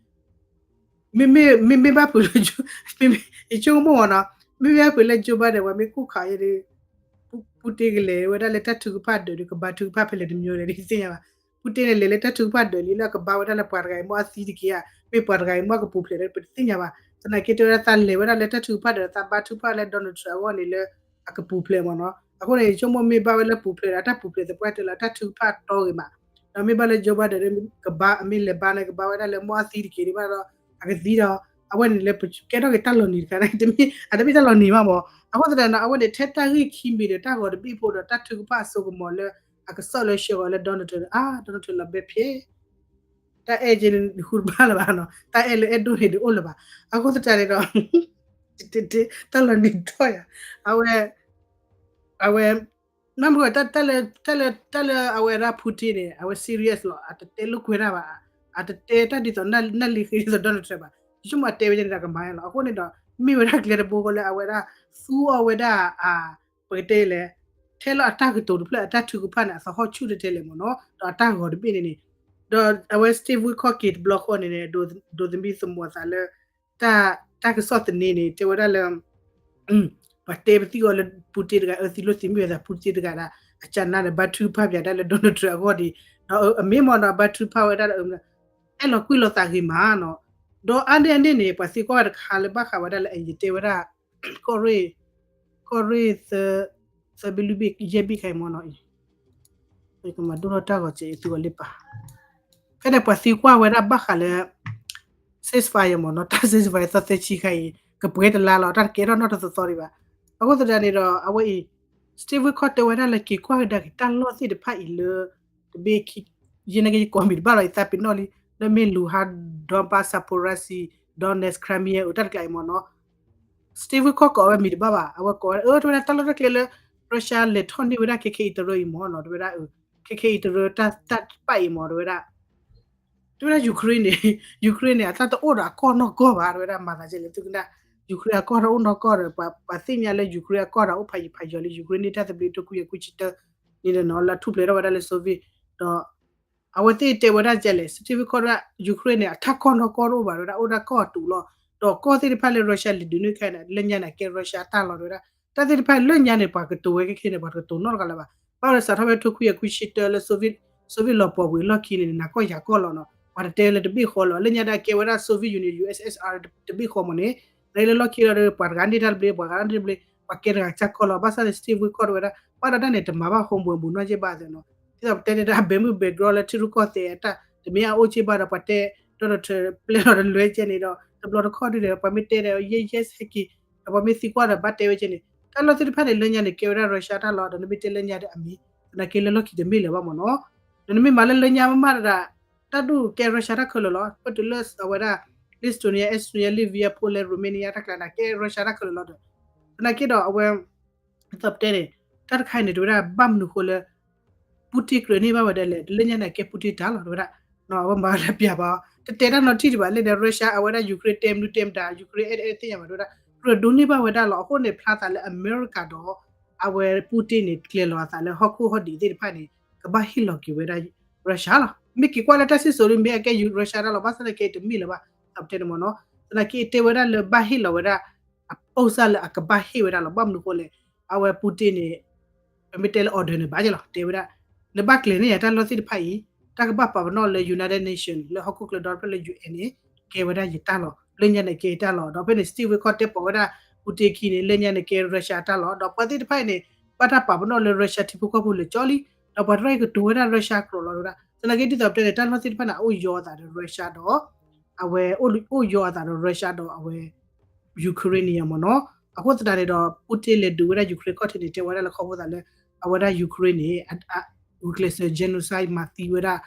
မ့မ့ၢ်ဘၣ်ဖုးလၢ ယဆိကမိၣ်မ့ၢ်နီၤ, မ့မ့ၢ်ဘၣ်ဖုးလၢ Joe Biden ဝဲမ့ၢ်ကူၣ်ခးအီၤဒီး Putin ကလဲၤဝဲဒၣ်လၢတၢ်ထုကဖၣ်ဒၢးဒီး ကဘါထုကဖၣ်ဖဲလဲၣ်တမံၤလဲၣ် တသ့ၣ်ညါဘၣ်. Putin န့ၣ်လဲၤလၢတၢ်ထုကဖၣ်ဒၢးလံလၢအကဘါဝဲဒၣ်လၢပှၤတဂၤအံၤ မ့ၢ်အသံတက့ၢ်ဧါ, မ့ၢ်ပှၤတဂၤအံၤ မ့ၢ်အကပူၤဖျဲးဒီး ပတသ့ၣ်ညါဘၣ်. သနာ်က့တဲဝဲဒၣ်သးလဲၤဝဲဒၣ်လၢတၢ်ထုကဖၣ်ဒၢး သးဘါထုကဖၣ်လၢ Donald Trump အဂီၢ်န့ၣ်လၢ အကပူၤဖျဲးမ့ၢ်နီၤ. အဃိန့ၣ် ဆိကမိၣ်မ့ၢ်ဘၣ်ဝဲလၢပူၤဖျဲးဒီး အတၢ်ပူၤဖျဲးသပှၢ်တၢၢ်လၢအတၢ်ထုကဖၣ်တီဂ့ၤမး, ဒီးမ့ၢ်ဘၣ်လၢ Joe Biden ဒီး ကဘါ အမ့ၢ်လဲၤဘါန့ၣ် ကဘါဝဲဒၣ်လၢမ့ၢ်အသံတက့ၢ်ဒံးဘၣ်ဒီး အကသံဒီး အဝဲန့ၣ်လၢပကဲထီၣ်က့ၤတၢ်လီၤနံၤတခါန့ၣ် တမ့ၢ် အတမ့ၢ်တၢ်လီၤနံၤဘၣ်မ့ၢ်. အဃိသတးန့ၣ် အဝဲန့ၣ် ထဲတၢ်ဂ့ၢ်ခံမံၤဒီး တၢ်ဂီၤတဘ့ၣ်ဖိဒီး တၢ်ထုကဖၣ်အစိကမီၤလၢ အကစီၣ်လၢဆှၢဂီၤလၢ Donald Trump န့ၣ် အါ Donald Trump လီၤဘဲဖျဲး တၢ်အဲၣ်ကဲန့ၣ် ဟူတဘၣ်လၢၤဘၣ်နီၤ, တၢ်အဲၣ်လၢအဲၣ်ဒိၣ်န့ၣ် တအိၣ်လၢၤဘၣ်. အဃိသတးန့ၣ်ဒီး တၢ်လီၤနံၤထီၣ်ယၤ အဝဲ အဝဲ နမ့ၢ် တၢ်လၢ တၢ်လၢ တၢ်လၢအဝဲဒၣ် Putin န့ၣ် အဝဲ serious လီၤ, အတတဲလိာ်ကွဲတၢ်ဘၣ်, အတတဲတၢ်ဒ်သိး နၢ်လံဃ့ဒ်သိး Donald Trump ဘၣ်. ယဆိကမိၣ်အတဲဝဲန့ၣ်ဒီးကမၤလီၤ. အဃိန့ၣ်ဒီး မ့ၢ်ဝဲဒၣ်ကျဲတဘိဃီလၢအဝဲဒၣ် သူအီၤဝဲဒၣ် ပကတဲလဲၣ်, ထဲလၢအတၢ်ကတိၤတဖျၢၣ် အတၢ်ထုကဖၣ်န့ၣ် အသဟီၣ်ဆူၣ်တဲတဲလဲၣ်မ့ၢ်နီၤ, ဒီးအတၢ်ဂီၤတဘ့ၣ်န့ၣ်န့ၣ်, ဒီးအဝဲ Steve Witkoff က့ၤတဘျီဃီန့ၣ်န့ၣ် ဒိးသမံသမိးအသးလၢ တၢ် တၢ်ကစီၣ်သန့န့ၣ် တဲဝဲဒၣ်လၢ ပှၤတဲပသံအီၤလၢ Putin တဂၤ အၢသံလိာ်သံမ့ၢ်ဝဲသး Putin တဂၤဒီး အကနါဒီး ဘါထုကဖၣ်ပၠးတၢ်လၢ Donald Trump အဂီၢ်ဒံး, ဒီးအမ့ၢ်မ့ၢ်ဒီး ဘါထုကဖၣ်ဝဲဒၣ်လၢ အဲၣ်လီၤကွံလီၤသးဂ့ၤမးနီၤ, ဒီးအါန့ၢ်အန့ၣ်န့ၣ် ပှၤသံကွၢ်ဝဲတခါလၢဘၣ်ဃးဝဲဒၣ်လၢအယတဲဝဲဒၣ် ကီၢ်ရ့ၣ် ကီၢ်ရ့ၣ် သၢဘ့ၣ်လွံၢ်ဘ့ၣ်ယဲၢ်ဘ့ၣ်ခါအံၤမ့ၢ်နီၤ, ယကမၤဒိၣ်ထီၣ်တၢ်ဂီၤစဲးအံၤသုဂီၤလံပာ်, ဖဲန့ၣ်ပှၤသံကွၢ်ဝဲဒၣ်ဘၣ်ဃးလၢ ceasefire မ့ၢ်နီၤ, တၢ် ceasefire သီသၢဆံခါအံၤ ကပှဲၤတလါလီၤ, တၢ်တကဲထီၣ်နီၣ်တသီသီဒံးဘၣ်. အဃိသတးန့ၣ်ဒီး အဝဲအံၤ Steve Witkoff တဲဝဲဒၣ်လၢက့ၤကွၢ်ကဒါက့ၤတၢ်လီၢ်သ့ၣ်တဖၣ်အံၤလၢ တဘ့ၣ်ခံ ယဲၢ်နာ်က့ယကိးမံၤတဘၣ်လီၤ ယသးပ့ၤနီၣ်လံ, လၢမ့ၢ် Luhansk, Donbas, Zaporizhzhia, Donetsk, Crimea အိၣ်တၢ်တကျါအံၤမ့ၢ်နီၤ Steve Witkoff ကိးဝဲမံၤတဘၣ်ဘၣ်, အဝဲကိးဝဲ အၢ တဲဝဲဒၣ်တၢ်လီၢ်တၢ်ကျဲလၢ Russia လဲၤထီၣ်န့ၢ်ဝဲဒၣ် ခဲခဲအံၤတရၢအံၤမ့ၢ်နီၤ, တဲဝဲဒၣ် ခဲခဲအံၤတရၢတၢ်တပၣ်အံၤမ့ၢ် တဲဝဲဒၣ် တဲဝဲဒၣ် Ukraine န့ၣ် Ukraine န့ၣ် အတၢ်တအိၣ်ဒီးအကီၢ်နီၢ်ကီၢ်ဘၣ်, တဲဝဲဒၣ် မၤသးဒ်လဲၣ်သုကနၣ် Ukraine အကီၢ်တၢ်အိၣ်နီၢ်ကီၢ်ဒီး ပှၤသ့ၣ်ညါလၢ Ukraine အကီၢ်ဒီးအိၣ်ဖးယံၤဖးယီၤလၢ Ukraine န့ၣ်တၢ်သဘျ့တခွံယဲၢ်ခွံဆံတၢ န့ၣ်ဒီးနီၤ လၢထူၣ်ဖျဲးထီၣ်ဝဲဒၣ်လၢ Soviet ဒီး အဝဲသ့ၣ်တဲဝဲဒၣ်ဒ်လဲၣ် Steve Witkoff တဲဝဲဒၣ် Ukraine န့ၣ် အတၢ်ကီၢ်နီၢ်ကီၢ်တအိၣ်ဘၣ် တဲဝဲဒၣ် အိၣ်ဒၣ်ကီၢ်အတူးလီၤ, ဒီးကီၢ်သ့ၣ်တဖၣ်လၢ Russia လဲၤဒုးန့ၢ်ခဲအံၤန့ၣ် လၢညါန့ၣ် ကဲ Russia အတၢ်လီၤ တဲဝဲဒၣ်, တၢ်သ့ၣ်တဖၣ်လၢညါန့ၣ် ပှၤကတိၤဝဲခဲခဲန့ၣ် ပှၤတကတိၤနီတဂၤလၢၤဘၣ်, ဘၣ်ဝဲဒီးစးထီၣ်ဖဲတခွံယဲၢ်ခွံဆံတၢလၢ Soviet လီၤပှီၢ်ဝံၤအလီၢ်ခံန့ၣ် နးကီၢ်ယၤကီၢ်လီၤနီၤ, ပှၤတတဲလၢတဘ့ၣ်ဃီလီၤ, လၢညါဒၣ်ကဲဝဲဒၣ် Soviet Union USSR တဘ့ၣ်ဃီမ့ၢ်န့ၣ်, နလၢလီၢ်ခံလီၤဒီး ပှၤတဂၤန့ၢ်တၢ်တဘျ့ ပှၤတဂၤန့ၢ်တဘျ့ ပှၤကဲတဂၤကၢ်ကီၢ်လီၤ, ဘၣ်ဆၣ်န့ၣ် Steve Witkoff တဲဝဲဒၣ် ဘၣ်ဒီးတၢ်န့ၣ် တမၤဘၣ် homework ဘူးနီၢ်က့ဘၣ်သ့ၣ်နီၤ, ဒ်သိးပတဲန့ၣ်ဒၣ် ဘဲမုၢ်ဘဲကရီလၢ ထံရူၢ်ကီၢ်သဲးအတၢ် တမ့ၢ်အအိၣ်က့ဘၣ်ဒီး ပှၤတဲ Donald Trump ပျဲလီၤတလွဲကဲန့ၣ်ဒီး တဘျီတခီၣ်ဒုးဒီး ပှၤမ့ၢ်တဲဒီး yes yes ဟဲက့ၤ ဒီးပှၤမ့ၢ်သံကွၢ်ဒီးဘၣ်တဲဝဲကဲန့ၣ်, တၢ်လီၢ်သ့ၣ်တဖၣ်န့ၣ် လၢညါန့ၣ် ကဲဝဲဒၣ် Russia တၢ်လီၤ, ဒီးနမ့ၢ်တဲလၢညါဒီးအမံၤ သနာ်က့လၢလီၢ်ခံတမ့ၢ်လၢၤဘၣ်မ့ၢ်နီၤ, ဒီးနမ့ၢ်မၤလၢလၢညါမးမးတဒၣ် တၢ်ဒူၣ်ကဲ Russia တၢ်ခဲလၢာ်လီၤ, ပတုၤလၢအဝဲဒၣ် Lithuania, Estonia, Latvia, Poland, Romania တၢ်ကျါန့ၣ် ကဲ Russia တၢ်ခဲလၢာ်လီၤဒီး သနာ်က့ဒီးအဝဲ သီပတဲန့ၣ် တၢ်တခါအံၤန့ၣ် တဲဝဲဒၣ်ဘၣ်မနုၤဃိလၢ Putin ကြၢးန့ၢ်ဘၣ်ဝဲဒၣ်လဲၣ်, လၢညါန့ၣ် ကဲ Putin တၢ်လီၤ တဲဝဲဒၣ်, အဝဲမၤဝဲဒၣ်ပျးဘၣ်အီၤ တတဲတၢ်နီတထံၣ်ဒံးဘၣ်, လၢန့ၣ် Russia အဝဲဒၣ် Ukraine တဲမနုၤတဲမတၤ Ukraine အဲၣ်အဲၣ်သ့ၣ်ညါဘၣ် တဲဝဲဒၣ် ကြၢးဒိးန့ၢ်ဘၣ်ဝဲဒၣ်လီၤ, အဃိန့ၣ် ဖျါသးလၢအမဲရကၤဒီး အဝဲ Putin န့ၣ် ကျဲၤလီၤအသးလၢဟီၣ်ခိၣ်ဟီၣ်ဒံးသ့ၣ်တဖၣ်န့ၣ် ကဘၣ်ဟ့ၣ်လီၤက့ၤဝဲဒၣ် Russia လီၤ, မ့ၢ်က့ၤကွၢ်လၢတၢ်စံၣ်စိၤဒ်မ့ၢ်အကဲ Russia တၢ်လီၤ, ဘၣ်ဆၣ်သနာ်က့တမ့ၢ်လၢၤဘၣ် သီပတဲန့ၣ်မ့ၢ်နီၤ, သနာ်က့တဲဝဲဒၣ်လၢဘၣ်ဟ့ၣ်လီၤဝဲဒၣ် အပိစၢ်လၢအကဘၣ်ဟ့ၣ်ဝဲဒၣ်လီၤ, ဘၣ်မနုၤဃိလဲၣ်, အဝဲ Putin န့ၣ် ပမ့ၢ်တဲလၢ order န့ၣ် ဘၣ်က့ၤလီၤ, တဲဝဲဒၣ် နဘၣ်ကျဲၤန့ၢ်ယၤတၢ်လီၢ်သ့ၣ်တဖၣ်အံၤ တၢ်ကဘၣ်ပာ်ပနီၣ်လၢ United Nation လၢဟီၣ်ခိၣ်ချၢဒီဖျၢၣ်လၢ UN န့ၣ် ကဲဝဲဒၣ်ယတၢ်လီၤ, လၢညါန့ၣ်ကဲယတၢ်လီၤ, ဒီးဖဲန့ၣ် Steve Witkoff တဲပိာ်ဝဲဒၣ် Putin ခံန့ၣ် လၢညါန့ၣ်ကဲ Russia တၢ်လီၤ, ဒီးပှၤသ့ၣ်တဖၣ်အံၤန့ၣ် ဘၣ်တၢ်ပာ်ပနီၣ်လၢ Russia ထံဖိကီၢ်ဖိလၢာ်ကၠီလံ, ဒီးပှၤတရၢၢ်အံၤကတိၤဝဲဒၣ် Russia ကြၢးလီၤဝဲဒၣ်, သနာ်က့ဒ်သိးပတဲန့ၣ် တၢ်လီၢ်သ့ၣ်တဖၣ်န့ၣ် အအိၣ်ယီၤအသးဒီး Russia ဒီး အဝဲအိၣ်ယီၤအသးဒီး Russia ဒီးအဝဲ Ukraine န့ၣ်မ့ၢ်နီၤ. အဃိသတးန့ၣ်ဒီး Putin လဲၤဒုးဝဲဒၣ် Ukraine ခီၣ်ထံးန့ၣ် တဲဝဲဒၣ်လၢခီဖျိသးလၢ အဝဲဒၣ် Ukraine န့ၣ် ဂုာ်ကျဲးစၢး genocide မၤသံဝဲဒၣ်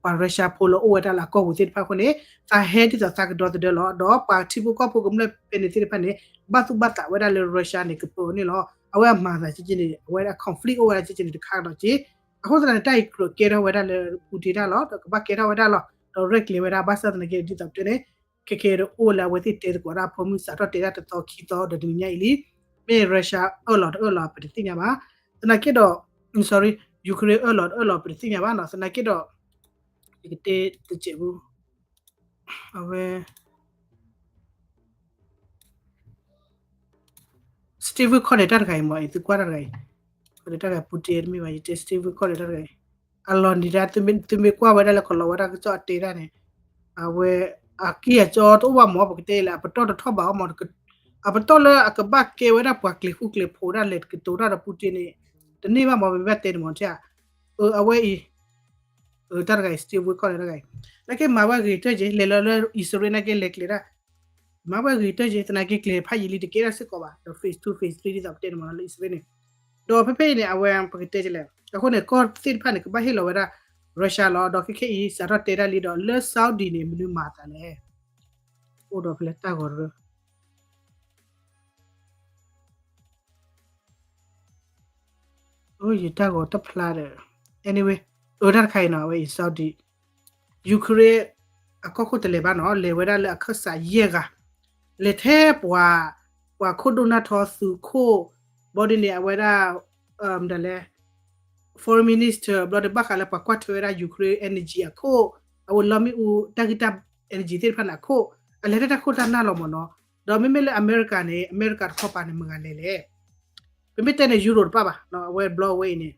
ပှၤ Russia ဖိလၢအိၣ်ဝဲဒၣ်လၢအကီၢ်ပူၤသ့ၣ်တဖၣ်အဃိန့ၣ် သးဟဲဒ်သိးသးကဒီသဒၢလီၤ. ဒီးပှၤထံဖိကီၢ်ဖိကမျၢၢ်ဖဲန့ၣ်သ့ၣ်တဖၣ်န့ၣ် ဘၣ်သူၣ်ဘၣ်သးဝဲဒၣ်လၢ Russia န့ၣ် ကပၢၤန့ၣ်လီၤ. အဝဲအမၤသးကက့န့ၣ် အဝဲဒၣ် conflict အိၣ်ဝဲဒၣ်ကက့န့ၣ် တခါကဒီးက့. အဃိသတးန့ၣ် တၢ်အံၤကြၢးကဲထီၣ်ဝဲဒၣ်လၢ Putin တၢ်လီၤ, ဒီးကဘၣ်ကဲထီၣ်ဝဲဒၣ်လီၤ, ဒီးရဲၣ်ကျဲၤဝဲဒၣ် ဘၣ်ဆၣ်သနာ်က့ဒ်သိးပတဲန့ၣ် ခဲကဲတအိၣ်လၢအဝဲသ့ၣ်တဲသကိးတၢ်အဖၢမုၢ် စးထီၣ်တဲဒၣ်တသီခံသီဒီးတနံၤညါအံၤလံ. မ့ၢ် Russia အၢၣ်လီၤတအၢၣ်လီၤ ပတသ့ၣ်ညါဘၣ်. သနာ်က့ဒီး sorry, Ukraine အၢၣ်လီၤတအၢၣ်လီၤ ပတသ့ၣ်ညါဘၣ်နီၤ. သနာ်က့ဒီး ယကတဲတစဲးဖိ အဝဲ Steve Witkoff န့ၣ် တၢ်တဂၤအံၤမ့ၢ် သုကွၢ်တၢ်တဂၤအံၤ, တၢ်တဂၤ Putin တမ့ၢ်ဘၣ် ယတဲ Steve Witkoff န့ၣ် တၢ်တဂၤအံၤ အလီၤနံၤဒၣ် သုမ့ၢ်ကွၢ်ဝဲဒၣ်လၢကလီၤဝဲဒၣ်ကစီၣ်အတဲဒၣ်န့ၣ် အဝဲ အကံၢ်အစီတအိၣ်ဘၣ်မ့ၢ် ပကတဲလၢ အပတီၢ်တထီၣ်ဘၣ်အီၤမ့ၢ် အပတီၢ်လၢအကဘၣ်ကဲဝဲဒၣ်ပှၤကျဲၤဃူကျဲၤဖိးဒၣ်လဲာ် ကတိၤတၢ်ဒီး Putin န့ၣ် တန့ၢ်ဘၣ်မ့ၢ် ပမ့ၢ်ဘၣ်တဲန့ၣ်မ့ၢ် အဝဲအံၤ တၢ်တဂၤအံၤ Steve Witkoff န့ၣ် တၢ်တဂၤအံၤ နာ်က့မၤဝဲဂ့ၤတၢၢ်က့ၤ လဲၤလီၤလၢ အံၣ်စရ့လးနာ်က့လဲၤကျဲၤဒၣ် မၤဝဲဂ့ၤတၢၢ်က့ၤ သနာ်က့ကျဲၤဖးယံာ်လံ တကဲထီၣ်စ့ၢ်ကီးဘၣ် ဒီး phase two phase three ဒ်သိးပတဲန့ၣ်မ့ၢ်နီၤ လၢအံၣ်စရ့လးန့ၣ် ဒီးဖဲဖဲအံၤန့ၣ် အဝဲပကတဲကလဲၣ် အဃိန့ၣ် ကီၢ်သ့ၣ်တဖၣ်န့ၣ် ကဘၣ်ဟ့ၣ်လီၤဝဲဒၣ် Russia လီၤ ဒီးခဲခဲအံၤ စးထီၣ်တဲဒၣ်လံဒီး လၢ Saudi န့ၣ် မနုၤမၤအသးလဲၣ် အိၣ်ဒီးဖဲလဲၣ်တၢ်ဂီၤတရၢ အိ ယတၢ်ဂီၤတဖျါဒီး anyway အတၢ်တခါအံၤနီၤ အဝဲအံၤ Saudi Ukraine အကီၢ်ခိၣ်တလဲၤဘၣ်နီၤ လဲၤဝဲဒၣ်လၢအခၢၣ်စးယဲၢ်ဂၤ လဲၤထဲပှၤ ပှၤခိၣ်ဒိၣ်နၢ်ထီသုးခိၣ် ဘီဒ်န့ၣ် အဝဲဒၣ် ဒ်လဲၣ် foreign minister ဘျီဒီးဘၣ်ဃးလၢပှၤကွၢ်ထွဲဝဲဒၣ် Ukraine energy အခိၣ် အဝဲလီမ့ၣ်အူတၢ်ဂံၢ်တၢ် energy သ့ၣ်တဖၣ်န့ၣ်အခိၣ် အလဲၤထဲတၢ်ခိၣ်တၢ်နၢ်လီၤမ့ၢ်နီၤ ဒီးမ့မ့ၢ်လၢအမဲရကၤန့ၣ် အမဲရကၤတခီပၤန့ၣ် မတၤဂၤလဲၤလဲၣ် ပမ့ၢ်တဲန့ၣ် Europe တပၣ်ဘၣ် အဝဲဘျီဝဲအံၤန့ၣ်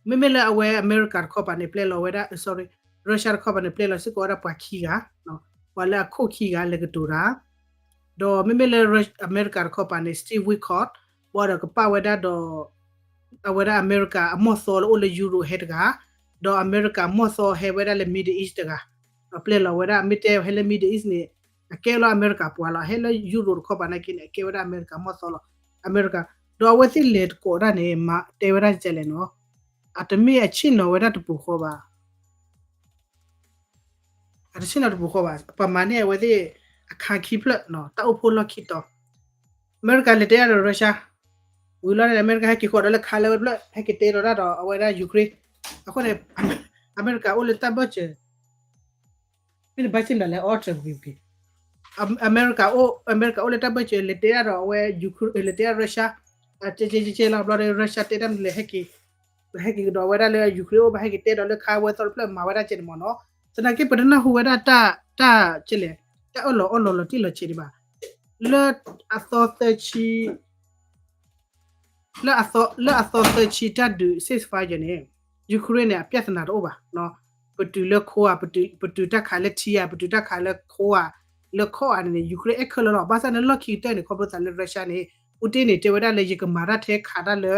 မ့မ့ၢ်လၢအဝဲအမဲရကၤတခီပၤန့ၣ် ပျဲလီၤဝဲဒၣ် sorry Russia တခီပၤန့ၣ် ပျဲလီၤစ့ၢ်ကီးဝဲဒၣ်ပှၤခံဂၤ ပှၤလၢအခိၣ်ခံဂၤလဲၤကတိၤတၢ် ဒီးမ့မ့ၢ်လၢအမဲရကၤတခီပၤန့ၣ် Steve Witkoff ဘၣ်ဒီးကပာ်ဝဲဒၣ်ဒီး အဝဲဒၣ်အမဲရကၤအမီၢ်သီလၢအိၣ်လၢ Europe ဟဲတဂၤ ဒီးအမဲရကၤမီၢ်သီဟဲဝဲဒၣ်လၢ Middle East တဂၤ ပျဲလီၤဝဲဒၣ် မ့ၢ်တဲဟဲလၢ Middle East န့ၣ် အကဲလီၤအမဲရကၤပှၤလီၤ ဟဲလၢ Europe တခီပၤနာ်က့န့ၣ် အကဲဝဲဒၣ်အမဲရကၤမီၢ်သီလီၤ အမဲရကၤ ဒီးအဝဲသ့ၣ်လဲၤတကိးဒၣ်န့ၣ် မၤတဲဝဲဒၣ်ကလဲၣ်နီၤ အတမ့ၢ်အဆ့ၣ်နီၤဝဲဒၣ်တပူၤဃီဘၣ် အတဆ့ၣ်နီၤတပူၤဃီဘၣ် ပမၤန့ၢ်အဝဲသ့ၣ်အခါခံဖျၢၣ် တၢ်အိၣ်ဖှိၣ်လီၢ်ခံတီၤ အမဲရကၤလဲၤတဲဒၣ်ဒီး Russia ဝံၤလီၤန့ၣ် အမဲရကၤဟဲက့ၤဃီၤဒီးလၢခါလၢဝဲတဖျၢၣ် ဟဲက့ၤတဲလီၤတၢ်ဒီးအဝဲဒၣ် Ukraine အဃိန့ၣ် အမဲရကၤအိၣ်လၢတၢ်ဘၢၣ်စၢၤ မ့ၢ်နဘၣ်စံၣ်မတၤလဲၣ် အီထၢၣ်ကပံၤပက့ၤ အမဲရကၤအိၣ် အမဲရကၤအိၣ်လၢတၢ်ဘၢၣ်စၢၤ လဲၤတဲဒၣ်ဒီးအဝဲ Ukraine လဲၤတဲဒၣ် Russia ကဲကဲကဲကဲလီၤ ဘျီဒီး Russia တဲတၢ်မနုၤလဲၣ် ဟဲက့ၤ ဟဲက့ၤကဒီးဝဲဒၣ်လၢ Ukraine အိၣ်ဘၣ် ဟဲက့ၤတဲဒီးလၢခါဝဲသီတဖျၢၣ်မၤဝဲဒၣ်ကဲန့ၣ်မ့ၢ်နီၤ သနာ်က့ပတနၢ်ဟူဝဲဒၣ်တၢ် တၢ်ကလဲၣ် တၢ်အၢၣ်လီၤအီလီၤလီၤတံၢ်လီၤဆဲးဒံးဘၣ် လၢအသီသၢဆံ လၢအသီ လၢအသီသၢဆံတၢ်ဒုး ceasefire န့ၣ် Ukraine န့ၣ် အပြဿနာတအိၣ်ဘၣ် ပတုာ်လၢခိဧါ ပတုာ်တၢ်ခးလၢထံဧါ ပတုာ်တၢ်ခးလၢခိဧါ လၢခီၣ်ဧါန့ၣ်န့ၣ် Ukraine အဲၣ်ခဲလၢာ်လီၤ ဘၣ်ဆၣ်န့ၣ်လီၢ်ခံကတၢၢ်န့ၣ် ခီဖျိသးလၢ Russia န့ၣ် Putin န့ၣ် တဲဝဲဒၣ်လၢယကမၤတၢ်ထဲခးတၢ်လၢ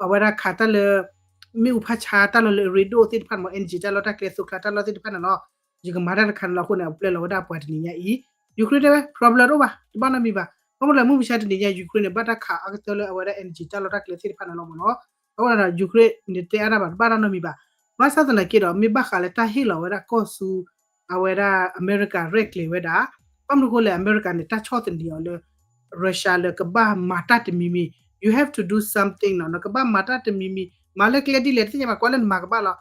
အဝဲဒၣ်ခးတၢ်လၢ မ့ၣ်အူဖးဆါတၢ်လီၢ်လၢအရ့ဒိၣ်သ့ၣ်တဖၣ်န့ၣ် energy တၢ်လီၢ်တၢ်ကျဲ သုးကျါတၢ်လီၢ်သ့ၣ်တဖၣ်န့ၣ်လီၤ ယကမၤတၢ်တခါန့ၣ်လီၤအဃိန့ၣ် အပျဲလီၤဝဲဒၣ်ပှၤတနံၤညါအံၤ Ukraine တဲဝဲ problem တအိၣ်ဘၣ် တဘၣ်နီတမံၤဘၣ် ဘၣ်မနုၤလဲၣ် မုၢ်မဆါတနံၤညါ Ukraine န့ၣ် ဘၣ်တၢ်ခးအါကတၢၢ်လၢအဝဲဒၣ် energy တၢ်လီၢ်တၢ်ကျဲသ့ၣ်တဖၣ်န့ၣ်လီၤမ့ၢ်နီၤ အဃိန့ၣ်ဒီး Ukraine န့ၣ်တဲအါတၢ်ဘၣ် တဘၣ်တၢ်နီတမံၤဘၣ် ဘၣ်ဆၣ်သနာ်က့ဒီး မ့ၢ်ဘၣ်ဃးလၢတၢ်ဟ့ၣ်လီၤဝဲဒၣ်ကီၢ်ဆူ အဝဲဒၣ်အမဲရကၤရဲၣ်ကျဲၤဝဲဒၣ် ဘၣ်မနုၤအဃိလဲၣ် အမဲရကၤန့ၣ် တၢ်ဆီၣ်သနံးအီၤလၢ Russia လၢကဘၣ်မၤတၢ်တမံၤမံၤ you have to do something နီၤ နကဘၣ်မၤတၢ်တမံၤမံၤ မၤလၢကျဲဒ်လဲၣ် တသ့ၣ်ညါဘၣ် ကွၢ်လၢနမၤကဘၣ်လီၤ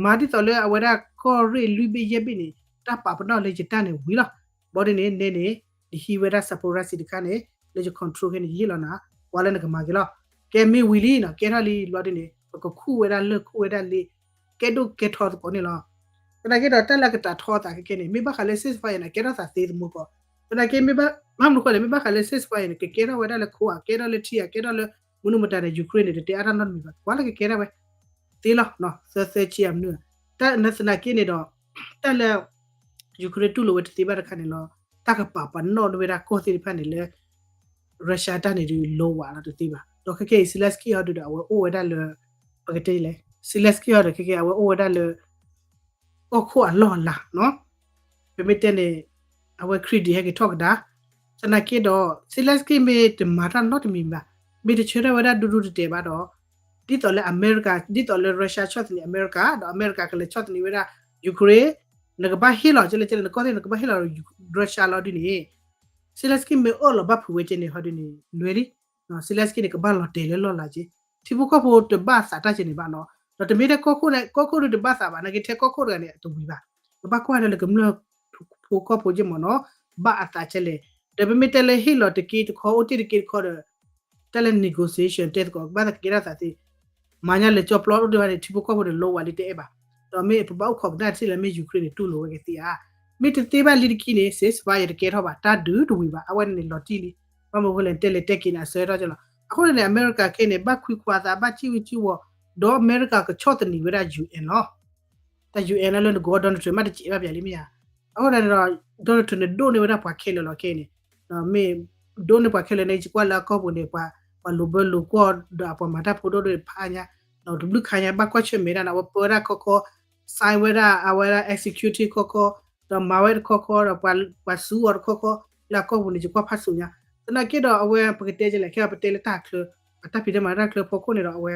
မၤဒ်သိးလၢအဝဲဒၣ်ကီၢ်ရ့ၣ်လွံၢ်ဘ့ၣ်ယဲၢ်ဘ့ၣ်န့ၣ် တၢ်ပာ်ပနီၣ်လၢယတၢ်န့ၣ်ဝံၤလီၤ ဘီဒ်န့ၣ် နဲန့ၣ် ယဟံးဝဲဒၣ် Zaporizhzhia တခါန့ၣ် လၢယ control ခဲန့ၣ် ယဟ့ၣ်လီၤနၤ ကွၢ်လၢနကမၤက့ၤလီၤ ကဲမ့ၢ်ဝံၤလံနီၤ ကဲထီၣ်လံ ဘီဒ်န့ၣ် ပကခူၣ်ဝဲဒၣ်လၢၢ်ခိၣ်ဝဲဒၣ်လ့ ကဲဒိၣ်ကဲထီသကိးန့ၣ်လီၤ သနာ်က့ဒီးတၢ်လၢအကတၢၢ်ထီအသးခဲခဲန့ၣ် မ့ၢ်ဘၣ်ဃးလၢ ceasefire န့ၣ် ကဲထီၣ်သးသ့သမူကီး သနာ်က့မ့ၢ်ဘၣ် ဘၣ်မနုၤဃိလဲၣ် မ့ၢ်ဘၣ်ဃးလၢ ceasefire န့ၣ် ကကဲထီၣ်ဝဲဒၣ်လၢခိဧါ ကဲထီၣ်လၢထံဧါ ကဲထီၣ်လၢမနုၤမတၤန့ၣ် Ukraine န့ၣ် တတဲအါတၢ်နီတမံၤဘၣ် ကွၢ်လၢကကဲထီၣ်ဝဲ သ့လီၤ သၢသၢဆံအမနုၤ တၢ်နသနာ်က့န့ၣ်ဒီး တၢ်လၢ Ukraine တူၢ်လိာ်ဝဲတသ့ဘၣ်တခါန့ၣ်လီၤ တၢ်ကပာ်ပနီၣ်ဝဲဒၣ်ကီၢ်သ့ၣ်တဖၣ်န့ၣ်လၢ Russia တၢ်န့ၣ်ဒုး လီၤဝးလီၤတသ့ဘၣ် ဒီးခဲကဲအံၤ Zelensky ဟီဒုဒီး အဝဲအိၣ်ဝဲဒၣ်လၢ ပကတဲလဲၣ် Zelensky ဟီဒီး ခဲကဲအဝဲအိၣ်ဝဲဒၣ်လၢ ကီၢ်ခိၣ်အလီၢ်အလၤနီၤ. ပမ့ၢ်တဲန့ၣ် အဝဲ credit ဟဲက့ၤထီၣ်ကဒါ, သနာ်က့ဒီး Zelensky မ့ၢ်တမၤတၢ်နီတမံၤဘၣ်, မ့ၢ်တဆၢထၢၣ်ဝဲဒၣ်ဒူဒူတတဲာ်ဘၣ်ဒီး ဒ်သိးလၢအမဲရကၤ ဒ်သိးလၢ Russia ဆီၣ်သနံးအမဲရကၤ ဒီးအမဲရကၤကလဲၤဆီၣ်သနံးဝဲဒၣ် Ukraine, နကဘၣ်ဟ့ၣ်လီၤကဲလဲၣ်ကဲလဲၣ် နကီၢ်သ့ၣ် နကဘၣ်ဟ့ၣ်လီၤ Russia လီၤဒ်န့ၣ် Zelensky မ့ၢ်အၢၣ်လီၤဘၣ်ဖုးဝဲကဲန့ၣ် ဟီဒ်န့ၣ် လွဲလံ. Zelensky န့ၣ် ကဘၣ်လီၤတဲာ်လၢလီၢ်လၤက့, ထံဖိကီၢ်ဖိတဘၣ်သးတၢ်ကဲန့ၣ်ဘၣ်နီၤ. ဒီးတမ့ၢ်ထဲကီၢ်ခိၣ်န့ၣ် ကီၢ်ခိၣ်ဒုတဘၣ်သးဘၣ် နာ်က့ထဲကီၢ်ခိၣ်တဂၤန့ၣ် တဝံၤဘၣ်. ကဘၣ်ကွၢ်ဒၣ်လၢကမျၢၢ်ဖိကီၢ်ဖိကဲမ့ၢ်နီၤ, ဘၣ်အသးကဲလဲၣ်. ဒီးပမ့ၢ်တဲလၢဟ့ၣ်လီၤတက့တခီ အိၣ်တ့ၢ်တက့တခီဒီး တၢ်လၢ negotiation တဲသကိး ကဘၣ်သးကဲထီၣ်သးသ့ မၤညါလၢကၠီပျီအိၣ်တ့ၢ်ဘၣ်န့ၣ် ထံဖိကီၢ်ဖိဒီး လိဝဲလံတအဲၣ်ဘၣ်. ဒီးမ့ၢ်ပဘၣ်အိၣ်ခိးကဒါတထံၣ်လၢမ့ၢ် Ukraine န့ၣ် တူၢ်လိာ်ဝဲကသ့ဧါ. မ့ၢ်တသ့ဘၣ်လံတက့န့ၣ် ceasefire တကဲထီၣ်ဘၣ် တၢ်ဒုးတဝံၤဘၣ် အဝဲန့ၣ်န့ၣ် လီၤတံၢ်လံ. ဘၣ်မနုၤအဃိလဲၣ် တဲလဲၤတဲက့ၤန့ၣ် အဆၢထီၣ်ကလီၤ. အဃိန့ၣ်န့ၣ် အမဲရကၤခဲအံၤန့ၣ် ဘၣ်ခွံခွါအသး ဘၣ်စံၣ်ဝံစံၣ်ဝီၤ ဒီးအမဲရကၤကဆီၣ်သနံးဝဲဒၣ် UN လီၤ. တၢ် UN လၢလၢနကီၢ် Donald Trump မ့ၢ်တစဲးဘၣ်ပၠးလံမ့ၢ်ဧါ. အဃိန့ၣ်ဒီး Donald Trump န့ၣ် ဒိၣ်န့ၢ်ဝဲဒၣ်ပှၤခဲလၢာ်လီၤခဲအံၤန့ၣ်, မ့ၢ်ဒိၣ်န့ၢ်ပှၤခဲလၢာ်န့ၣ် ယကွၢ်လၢအကီၢ်ပူၤန့ၣ် ပှၤလိာ်ဘၢလိာ်ကွီၢ်ဒီးအပှၤမၤတၢ်ဖိဒိၣ်ဒိၣ်ဖးညါ, ဒီးတဘျုးခါညါ ဘၣ်ကွၢ်ဆၢၣ်မဲာ်ဒၣ်န့ၣ် အဝဲပၢဝဲဒၣ်ခီခီ, sign ဝဲဒၣ် အဝဲဒၣ် executive ခီခီ, ဒီးမၤဝဲတခီခီဒီး ပှၤစူအီၤတခီခီ, လၢအကီၢ်ပူၤန့ၣ် ယကွၢ်ဖးဆူညါ. သနာ်က့ဒီးအဝဲပကတဲကလဲၣ် ခဲအံၤပတဲလၢတၢ်ချၢ, အတၢ်ဖံးတၢ်မၤတၢ်ချၢဖီခိၣ်န့ၣ်ဒီး အဝဲ